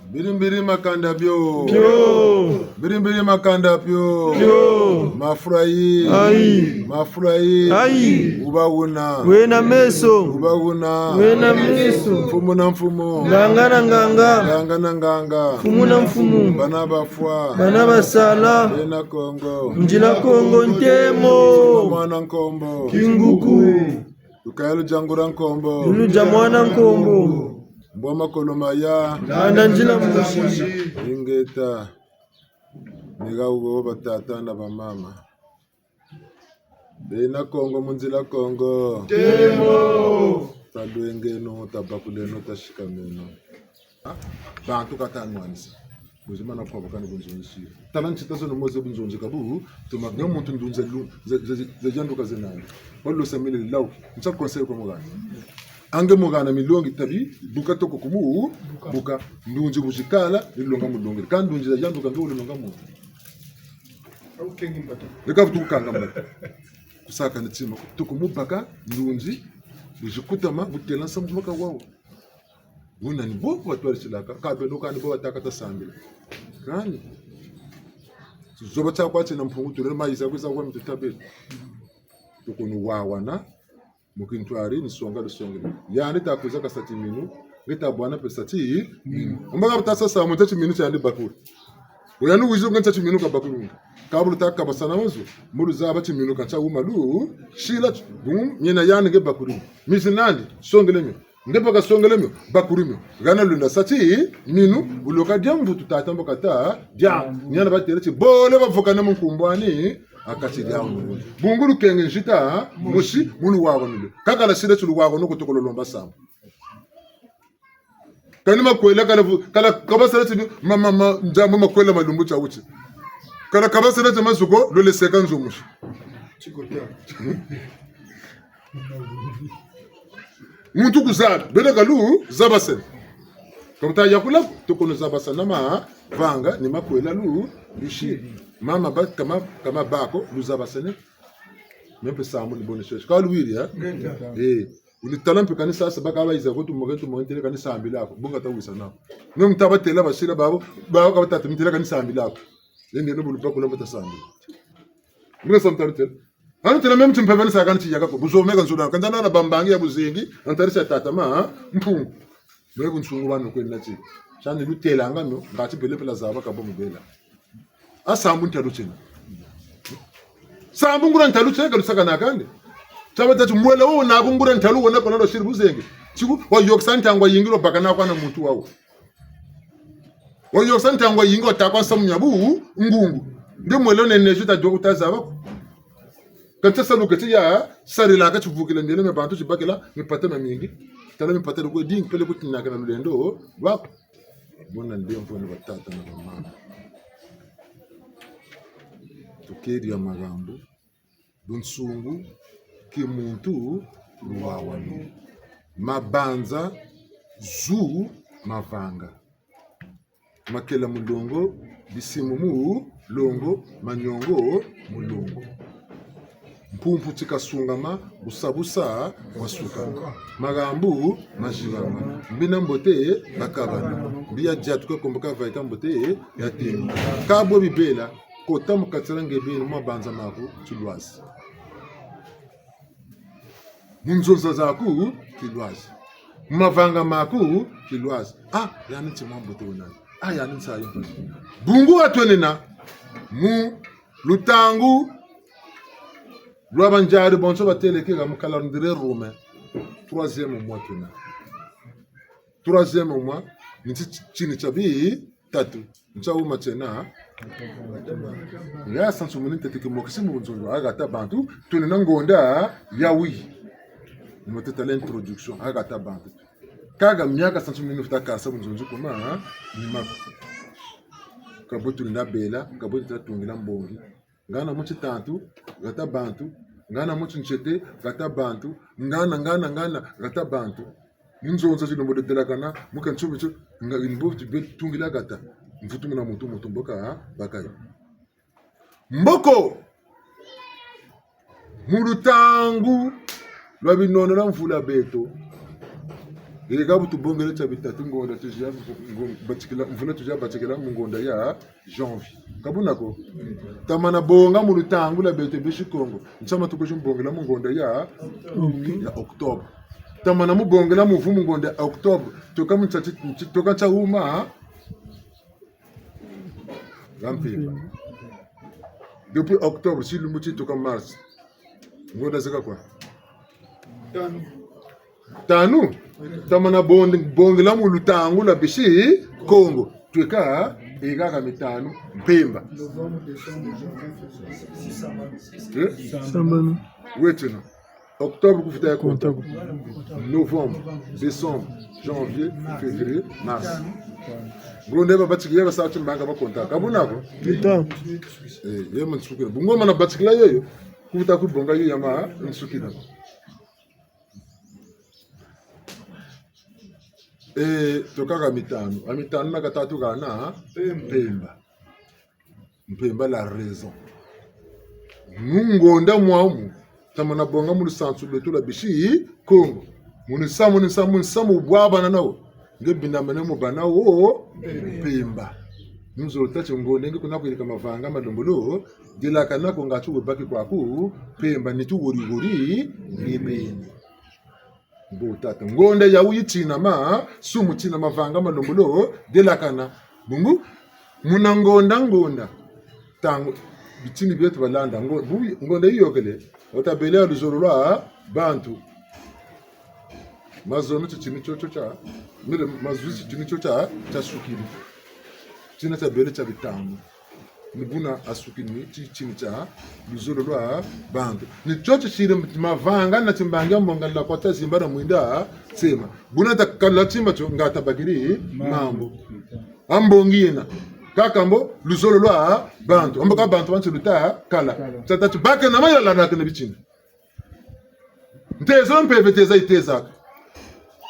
Mbiri mbiri makanda bio. Bio. Mbiri mbiri makanda bio. Bio. Mafula yi. Ayi. Mafula yi. Ayi. Wuba wuna. Wena meso. Wuba wuna. Wena meso. Mfumu na mfumu. Nganga na nganga. Nganga na nganga. Mfumu na mfumu. Bana bafwa. Bana basala. Bena Kongo. Nzila Kongo ntemo. Mwana nkombo. Kinguku. Lukaya ludiangura nkombo. Ludia mwana nkombo. Mbwa makolo maya. Landa nzila mosi. Ingeta. Ni ha wo batata na bamama. Bena Kongo mu nzila Kongo. Ntemo. Talwengeno, tabakuleno, tasikameno. Bantu ka tanwanisa. Buzima na kwa bakani bunzonzi. Tala ntsita zo ni moze bunzonzi kabu, tuma nga muntu ndunzi lu, ze, ze, ze, ze yanduka ze nani. Walo samile lawu, ntsa conseil kwa mugana. Ange mugana milongi tabi, buka toko kumu, buka ndunzi buzikala, ni longa mulongi. Ka ndunzi za yanduka nge wulonga muntu. Leka vutu kukanga mbata. Kusaka ni tima, tuku mubaka, ndunzi, buzikutama, butela nsamu maka wawu. Buna ni bo batwarisilaka, ka beno kani bo bataka tasambila. Kani? Tuzoba tia kwa tiena Mpungu tulele mayiza kwiza kwa mitu tabele. Tukunu wawana, mu kintwari, ni songa lusongele. Yandi ta kwiza kasa timinu, nge ta bwana mpe sa timinu. Mbo ka bata sa samu tia timinu tiandi bakuri. Wo yandi wizi nge tia timinu kabakuri. Ka bu luta kabasana mazu, mbo luzaba timinu ka tia wuma lu, sila ti, bum, miena yandi nge bakuri. Mizi nandi, songele mio. Nge mpe kasongele mio, bakuri mio. Hana lwenda sa timinu, bu loka dia mvutu tata mbo kata, dia, ni hana batêle ti, bole bavukana mu nkumbu'ani, ha kati dia mu. Bungu lukenge nzita, mosi, mu luwawanu lwe. Ka kala sila ti luwawanu ko toko lomba samu. Kani makwela kala vu-, kala kabasala ti ma, ma, ma, nzambu makwela malumbu tia wuti. Kala kabasala ti mazuko, lole seka nzo mosi. Muntu kuzabi, bena ka luzabasene. Ka buta yakula ko, toko luzabasana mavanga, ni makwela lu, lusiri. Mama ba, kama, kama bako, luzabasene. Meno mpe samu ni boni sese. Ka luwiri, eh? Ngeta. Eh. Wuni tala mpe kani sasa baka bayiza ko tumoke, tumoke ntele kani sambila ko. Bungu ta wisa na ko. Meno mta batela basila babo, babo ka batata ntele kani sambila ko. Yenge no bu lubakula mbo ta sambila. Muna sa mta lutela. Hanu tela meno ti mpeve ni sa kani tiyaka ko. Buzo meka nzula. Kanza na bambangi ya buzingi, antarisa tata ma, ha? Mpungu. Mwe bunsungu banu kwenda ti. Sani lutelanga no, ngati bele pela zaba ka bo mubela. A sambu ntalu tiena. Sambu nguria ntalu tiena ka lusaka na kande. Tia batâ ti mwela wo na ku nguria ntalu wona kona lwasiri buzengi. Tiku, wayôkesa ntangu yayingi lwabakana kwa na muntu wawu. Wayôkesa ntangu yayingi watâ kwa nsamu mia bu, ngungu. Nde mwela wo nene juta dioku ta zaba ko. Ka ntia salu keti ya, sarila ka tivukila ndele mia bantu tibakila, mipata miamingi. Tala mipata lukwe dingi, pele kutinaka na lulendo, lwaku. Bona ndemvo ni batata na bamama. Tukeri ya mahambu, bunsungu, kimuntu, luwawanu. Mabanza, zu, mavanga. Makela mu longo, bisimu mu longo, maniongo mu longo. Mpumpu ti kasungama, busa busa wasuka. Mahambu mazibama. Mbi na mbote bakabana. Mbi ya diatuka kombo ka vaika mbote ya temi. Ka bwe bibela, kota mu kati dia ngebeni mu mabanza maku tilwazi. Mu nzonza zaku tilwazi. Mu mavanga maku tilwazi. Ah, yandi nti mwa mbote wena. Ah, yandi nsayi. Bungu watwenena mu lutangu lwa banzari bonso batelekeka mu calendrier romain. Troisième mois twena. Troisième mois, ni ti-, titini tia bitatu. Ntia wuma tiena. Nga sansumuni ntete kimokisi mu bunzonzi, ha hata bantu, twena na ngonda yayi. Ni mo teta l'introduction, ha hata bantu. Kaka miaka sansumuni futa kasa bunzonzi kuma, ni mako. Ka bwe twena bela, ka bwe teta tungila mbongi. Ngana mu titantu, hata bantu. Ngana mu tintsete, hata bantu. Ngana, ngana, ngana, hata bantu. Mu nzonza zilombo delakana, mu ka nsubi tio, nga ni bo ti be tungila hata. Mvutu muna muntu, muntu mbo ka, ha, bakayi. Mboko! Mu lutangu lwa binono lwa mvula beto. Eka bu tubongele tia bitatu, ngonda tuza ngo-, batikila, mvula tuza batikila mu ngonda ya janvier. Ka buna ko? Tamana bonga mu lutangu lwa beto bisi Kongo. Nsamu tukwizi mu bongela mu ngonda ya, ya octobre. Tamana mu bongela mu vu mu ngonda ya octobre. Toka mu ntia ti-, nti-, toka ntia huma, ha? Nga mpimpa. Depuis octobre, si lumbu ti toka mars. Ngonda zeka kwa? Tanu. Tamana bonde-, bongela mu lutangu lwa bisi Kongo. Tweka, eka ka mitanu, mpemba. Eh? Sambanu. Wetino. Octobre ku fweti ya konta. Konta. Novembre, décembre, janvier, février, mars. Ngonda babatiki ya basa ti mbanga bakonta. Ka buna ko? Mitanu. Eh, ye ma nsukina. Bungu mana batikila yoyo, ku fweti ku bonga yo ya ma nsukina. Eh, toka ka mitanu. A mitanu na katatu kana, mpemba. Mpemba la raison. Mu ngonda mwamu, tamana bonga mu lusansu lweto lwa bisi Kongo. Mu nsamu, mu nsamu, mu nsamu bwabana nawo. Nge bindamene mu bana wo mpemba. Nzolo tâ ti ngonda nge kuna kuyirika mavanga malembolo delakana ko, nga ti wubaki kwaku mpemba, nitu wori wori nge beni. Mbo tata. Ngonda yawu yi tina ma, sumu tina mavanga malembolo delakana. Bungu, muna ngonda ngonda. Ntangu, bitini bieto balanda. Ngo-, bu-, ngonda yiyôkele, wuta bele ya luzolo lwa bantu. Mazono titini tiotio tia, mele mazwi titini tiotio tia, tiasukini. Tina tiabele tia bitanu. Ni buna asukini titini tia luzolo lwa bantu. Ni tio tisiri mavanga na timbangi ya mbonga la kwa ta zimba na mwinda tsema. Buna ta kala tima tio nga ta bakiri mambu. A mbongi yena. Kaka mbo luzolo lwa bantu. A mbo ka bantu bantu luta kala. Kala. Tia tâ ti baka na mayela na kena bitini. Nteza mpeve teza yitezaka.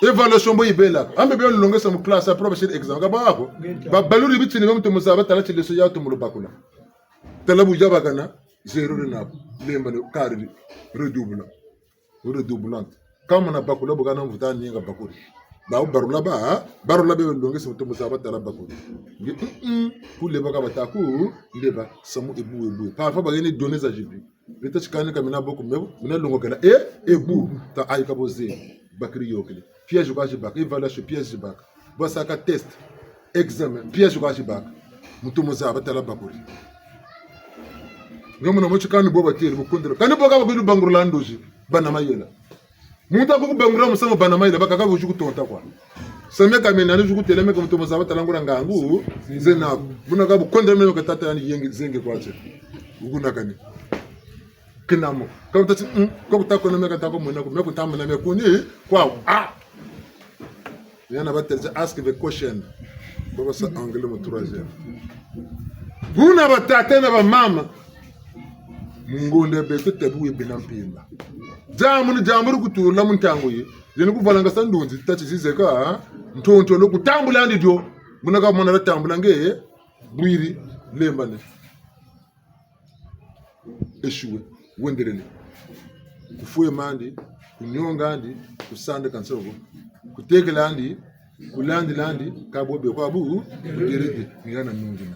Évaluation mbo yibelaka. A mbe bia longesa mu classe, après basiri examen. Ka bwa ko? Ngeta. Babaluri bitini bia mutomo zaba tala ti leçon ya tomo lubakula. Tala bu yabakana, zéro de naku. Lemba ne kari redouble. Redoublante. Ka mona bakula bu kana mvutu ninga bakuri. Ba barula ba, barula bia longesa mutomo zaba tala bakuri. Nge, mm, mm, ku leba ka bata ku leba, samu ebu, ebu. Parfois, ba gagner données za jibi. Beta tikani ka mina boko mebo, mina longokela. E, ebu, ta ayi ka boze, bakiri yôkele. Piège kwa zibaka, évaluation piège zibaka. Bwa saka test, examen, piège kwa zibaka. Mutomo zaba tala bakuri. Nga muna mo ti kani bo batêle, bu kondela. Kani bo ka bakuri bangurula ndozi, bâ na mayela. Muntu aku kubangurula musamu bâ na mayela, bakaka buzi kutonta kwa. Samia ka mena ni zi kutêla meka mutomo zaba tala ngura ngangu, zena ku. Buna ka bu kondela meno ka tata yani yenge, zenge kwa tse. Ukuna kani. Kina mo. Ka bu tâ ti, mm, ka bu tâ ko na meka tâ ko mwena ko, meka tâ mo na meka ni, kwa, ah! Yana batêle ti ask the question. Baba sa anglais mu troisième. Buna batata na bamama. Mu ngonda beto tabi we bena mpemba. Diambu ni diambu di kutula mu ntangu yi. Zeni kuvalangasa ndunzi, tâ ti zizeka, ha? Ntontolo kutambula ndi dio. Buna ka mona la tambula nge, bwiri, lembane. Échoué, wendelele. Kufwema ndi, kunyonga ndi, kusandika nsoko, kutekela ndi, kulandila ndi, ka bo be kwa bu, buderede, ni yana nungina.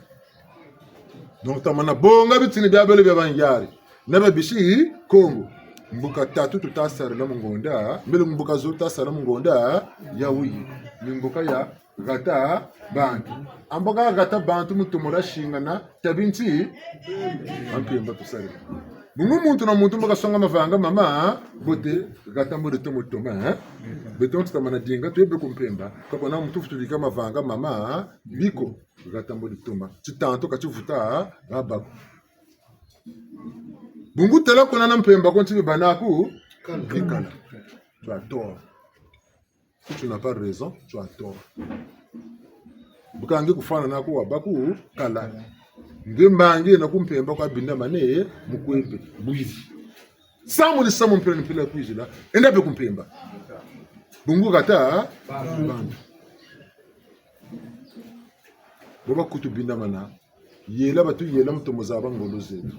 Donc, tamana bonga bitini bia bele bia bangiari. Na bia bisi Kongo. Mbuka tatu tuta sarila mu ngonda, mbele mbuka zo tuta sarila mu ngonda, ya wuyi. Ni mbuka ya hata bantu. A mbo ka hata bantu mu tomo la singana, tabi nti, a mpemba tusarila. Bungu muntu na muntu mbo kasonga mavanga mama, bote, hata mbo de tomo toma, eh? Beto tutamana dinga, twebe ku mpemba, ka kuna muntu futu bika mavanga mama, biko, hata mbo de toma. Titantu ka tivuta, ha bako. Bungu tala kuna na mpemba ko nti bibana ku, bikala. Tu as tort. Si tu n'as pas raison, tu as tort. Bu ka nge kufwana naku wabâ ku kala. Nge mbangi na ku mpemba kwa bindamane mu kwe mpe. Bwiri. Samu ni samu mpila ni mpila kwizila. Enda mpe ku mpemba. Bungu hata bantu. Bo bakutu bindamana. Yela batu yela mu tomo zaba ngolo zeto.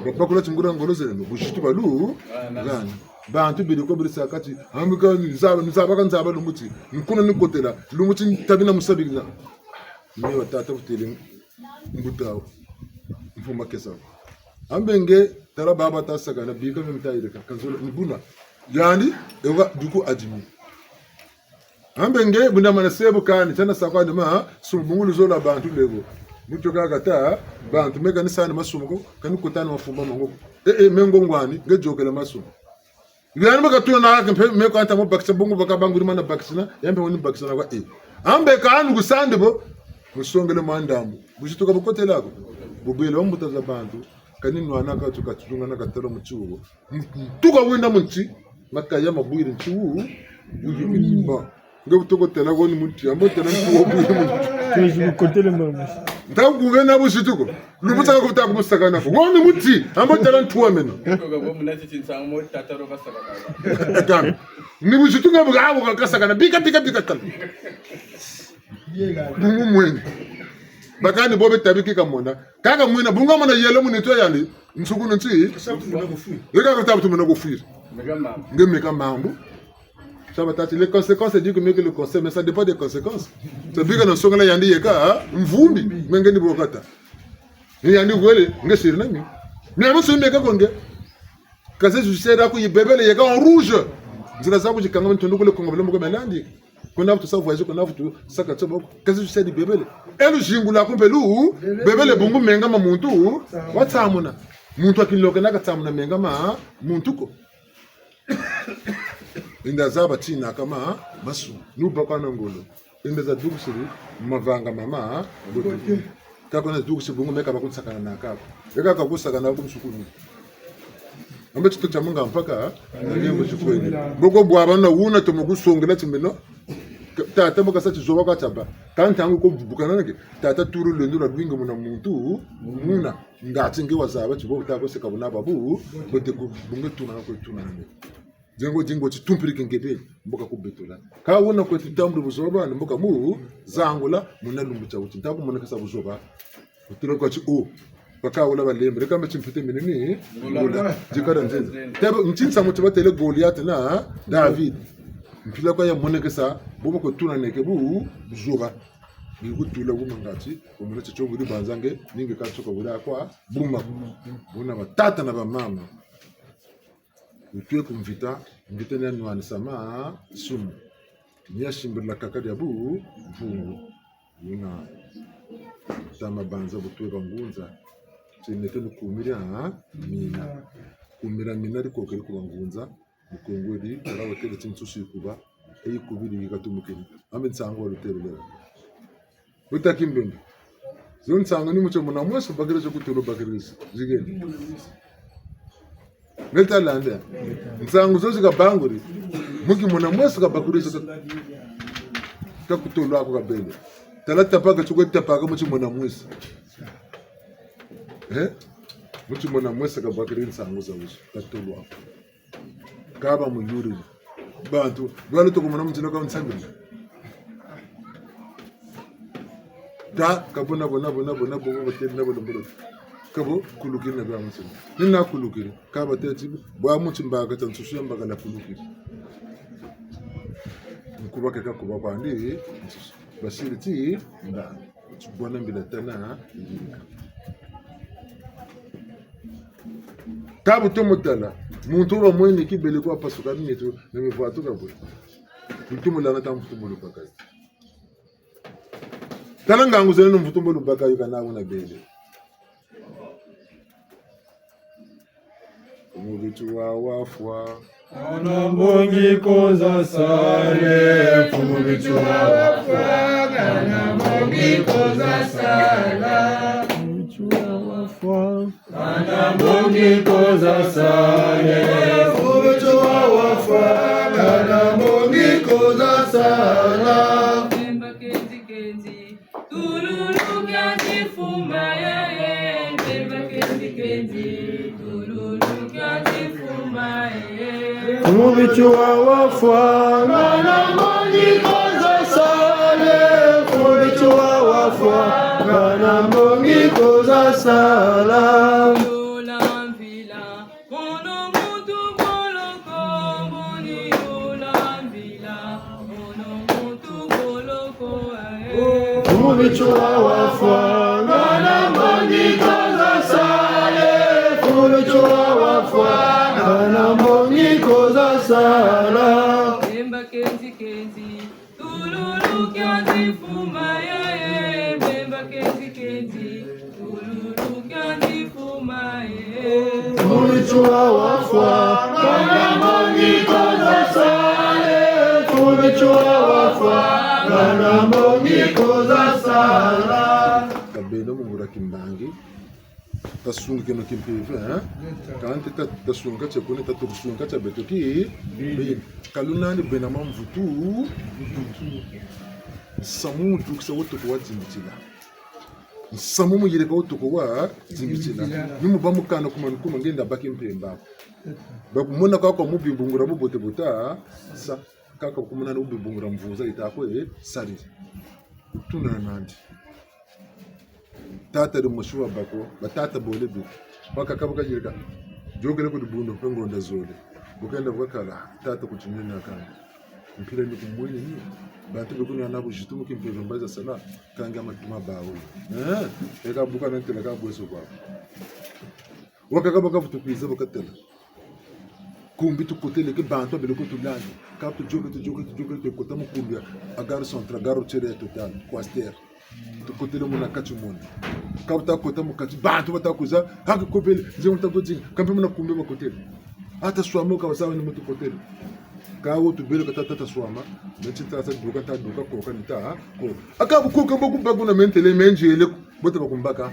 Babakula ti nguria ngolo zeno, buzitu balu, gana. Bantu beri ko beri saka ti, ambi ka nzaba, nzaba ka nzaba lumbu ti. Nkuna ni kotela, lumbu ti ntabi na musabikina. Ni wa tata vutele mbuta wo. Mfuma kesa. Ambe nge, tala baba ta sakana, bika me mita yirika, ka nzolo, ni buna. Yandi, ewa, duku adimi. Ambe nge, bu ndamana sebu kani, tiana sa kwani ma, sumu bungu luzola bantu lebo. Mutu kaka ta, bantu, me kani sani masumu ko, kani kutani mafumba mango ko. Eh, eh, me ngo ngwani, nge yokele masumu. Yandi baka tuna na ke mpe, me kwa nta mo bakisa bungu baka banguri mana bakisina, ya mpe wani bakisina kwa, eh. Ambe kani kusandi bo, musongele mwa ndambu. Buzitu ka bukotela ko. Bubele wa mbuta za bantu, kani nwana ka tuka tulunga na katala mu tiwo. Tuka wenda mu nti, makaya mabwiri nti wu, wu, wu, wu. Nge bu toko tela ko ni muti, ambo tela nti wabwiri mu nti. Tuwezi kukotele mama. Nta kungena buzitu ko. Lubuta ko buta kumusakana ko. Wo ni muti, ambo tela nti wa meno. Kami. Ni buzitu nge buka, buka kasakana. Bika, bika, bika tala. Bungu mwene. Bakani bobe tabiki kamona. Kaka mwina, bunga mona yelo mu nitu yandi. Nsukunu nti. Yeka kata butu mona kufwiri. Nge meka mambu. Ça va, tati, les conséquences, c'est Dieu qui met que le conseil, mais ça dépend des conséquences. Ça veut dire que na nsongela yandi yeka, hein, mvumbi, mais nge ni bokata. Ni yandi wele, nge siri na mi. Mais amo sumi meka ko nge. Casier judiciaire yaku yibebele yeka en rouge. Nzila zaku zikanga ntondo kule Kongo bele moko melandi. Kuna vutu sa voyager, kuna vutu sa katso moko. Casier judiciaire yibebele. E luzingu lwaku mpe lu, bebele bungu menga ma muntu, watsamuna. Muntu wa kinlongo kena katsamuna menga ma muntu ko. Inda zaba tina kama, masu. Nubaka na ngolo. Inda za dukisiri, mavanga mama, bote. Kako na dukisi bungu meka bakunsakana na kako. Eka kakusakana ku nsukunu. Ambe tito tia munga mpaka, na ngembo tikwene. Boko bwabana wuna tomo kusongela ti meno. Tata mbo kasa tizoba kwa tiaba. Ka ntangu ko bubukananake. Tata turu lendo lwa lwingi muna muntu, muna. Ngati nge wazaba ti bo buta ko seka buna babu, bote ku bunge tuna na kwe tuna na nge. Zengo dingo ti tumpiri ke nge be, mbo kakubetola. Ka wuna kwe tutambuli buzoba, ni mbo kamu zangula, muna lumbu tia wuti. Nta kumonekesa buzoba. Wutula kwa ti o, baka wula balembe, leka mbe ti mpite minini, wula, dikara nzenza. Tebe, nti nsangu ti batele Goliath na David. Mpila kwa yamonekesa, bobo kwe tuna neke bu, buzoba. Bikutula kuma ngati, kumona ti tio buri banza nge, ni nge katsoka buri akwa, buma. Buna batata na bamama. Wutwe ku mvita, mvita ni ya nwanisa masumu. Ni ya simbirila kaka dia bu, mpungu. Yuna, tama banza bu twe bangunza. Tieneke ni kumira, mina. Kumira mina dikokele ku bangunza. Mu Kongo edi, kala watele ti nsusu yikuba, e yikubiri yikatumukini. Ambe nsangu wa lutebelela. Wuta Kimbembe. Zo nsangu ni mu tio mona mweso bakiri zo kutolo bakiri zo. Zigeni. Nge ta landa. Nsangu zo zikabanguri. Mu ki mona mweso kabakuri zo ka-, kakutolo ako kabele. Tala tapaka tio kwe tapaka mu ti mona mweso. Eh? Mu ti mona mweso kabakiri nsangu za wuzo. Katolo ako. Kaba muyuriri. Bantu, balo toko mona mutina kwa nsambila. Ta, kabo nabo, nabo, nabo, nabo, bo batele nabo lombolo. Kabo kulukiri na bia mutina. Ni na kulukiri. Kaba teti, bwa muti mbaka ta nsusu ya mbaka la kulukiri. Nkuba keka kuba kwandi, nsusu. Basiri ti, mbaka. Bwana mbila tana, yirika. Ka bu tomo tala, muntu wa mweni kibele kwa pasuka nitu, na mivwatu kabwe. Mvutu mulanga ta mvutu mulubaka. Tala ngangu zena mvutu mulubaka yika na wuna bele. Mfumu Bitsuwa wafwa. Kana mbongi ko za sale, Mfumu Bitsuwa wafwa. Kana mbongi ko za sala. Mfumu Bitsuwa wafwa. Kana mbongi ko za sale, Mfumu Bitsuwa wafwa. Kana mbongi ko za sala. Lemba kenzi kenzi. Tululu kia tifuma ya ye, beba kendi kendi. Tululu kia tifuma ye. Mfumu Bitsuwa wafwa, kana mbongi ko za sale. Mfumu Bitsuwa wafwa, kana mbongi ko za sala. Lola mvila. Mono muntu boloko, Mitshwa wafwa, ngana mbongi ko za sala, eh, fu mitshwa wafwa, ngana mbongi ko za sala. Mbemba kenzi kenzi, tululu kianzi fuma, eh, mbemba kenzi kenzi, tululu kianzi fuma, eh. Fu mitshwa wafwa, ngana mbongi ko za sala, eh, fu mitshwa wafwa, ngana mbongi ko za sala. Ka beno mu nguria kimbangi, tasungikeno kimpeve, hein? Kansi ta-, tasunga tia kune, tatusunga tia beto ki, beni. Ka lunani bena mamvutu, nsamu mu dukisa wo toko wa dimbitila. Nsamu mu yirika wo toko wa dimbitila. Ni mu bâ mu kana kuma ni kuma nge nda baki mpemba. Bakumona kaka mu bimbungura bubote bota, sa, kaka kumona ni mu bimbungura mvuza yita ko, eh, sari. Tuna nandi. Tata dimosi wabâ ko, batata bole bi. Bakaka bu kayirika. Yôkele ku dibundu mpe ngonda zole. Bu kenda bu kakala, tata ku tinina kani. Mpila ni kumweni ni. Bantu be kunwana buzitu mu kimpeve mbazi za sala, kanga matuma bawu. Eh, eka bu kana ntela ka bweso kwa. Wakaka bakavutu kwiza bakatela. Kumbi tukotele ke bantu babele ko tulandi. Ka tuyôkele, tuyôkele, tuyôkele, tukota mu kumbi ya, a gare centrale, gare routière ya Total, Coaster. Tukotele muna kati muna. Ka bu takota mu kati, bantu bata kwiza, haki kobele, nze muta koti, kampe muna kumbi bakotele. Ata swama ka bazawa ni mu tukotele. Ka wo tubele ka tata taswama, me ti tasa duka, ta duka, koka ni ta, ko. Aka bu koka bo kubakuna me ntele, me nzele, bote bakumbaka.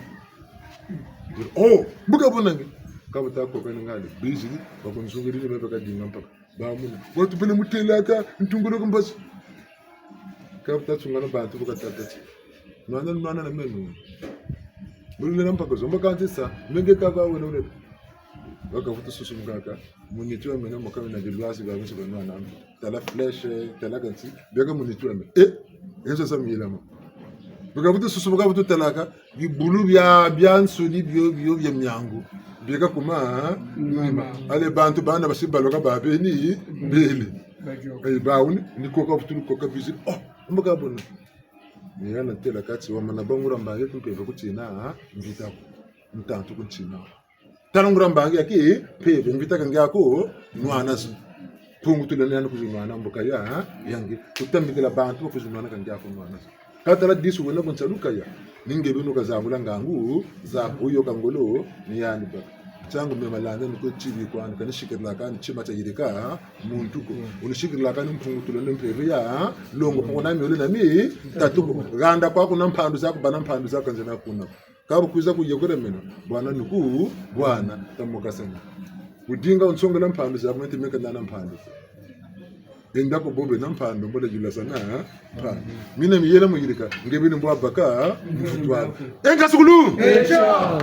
Oh, bu kabona nge. Ka bu takoka ni ngani, bizili, bakunzungiri ni me baka dinga mpaka. Bamuna. Watu bele mu telaka, ntungulu ku mbazi. Ka bu tasungana bantu bu katata ti. Nwana, nwana na meno. Bulu na mpaka zo, mbo kanti sa, me nge kaba wena wena. Bakavutu susumukaka, mu nitu ya meno, mbo kamena bilwazi, ba misi banwana. Tala flèche, tala kansi, bieka mu nitu ya me. Eh, enzo sa miyela mo. Bakavutu susu, bakavutu talaka, bibulu bia, biansoni bio, bio bia miangu. Bieka kuma, ha? Mama. Ale bantu bana basi baloka babeni, bele. Bajo. Eh, bawu ni, ni koka vutu, ni koka bizi. Oh, mbo kabona. Ni yana tela kati, wamana bangura mbangi ku mpeve kutina, ha? Mvita ko. Ntantu kutina. Tala ngura mbangi ya kimpeve, mvita ka nge ko nwana zo. Mpungu tulendo yani kwizi nwana mbuka ya, ha? Ya nge. Kutambikila bantu ba kwizi nwana ka nge ko nwana zo. Ka tala disu wena ku nsalu kaya. Ni nge beno kazangula ngangu, za kuyoka ngolo, ni yandi baka. Ntiangu me malanda ni ko tibi kwani, kani sikirila kani tima tia yirika, ha? Muntu ko. Uni sikirila kani mpungu tulendo mpeve ya, ha? Longo poko na miole na mi, tatu ko. Ganda kwaku na mpandu zaku, bâ na mpandu zaku, nzena kuna. Ka bu kwiza kuyôkele meno, bwana ni ku, bwana, tamokasana. Wudinga wunsongela mpandu zaku, me nti me ka nana mpandu. Enda ko bobe na mpandu, mbo le yulasana, ha? Mpandu. Mina miyela mu yirika, nge beni mbwa baka, mvutu waku. Enga sukulu! Echa!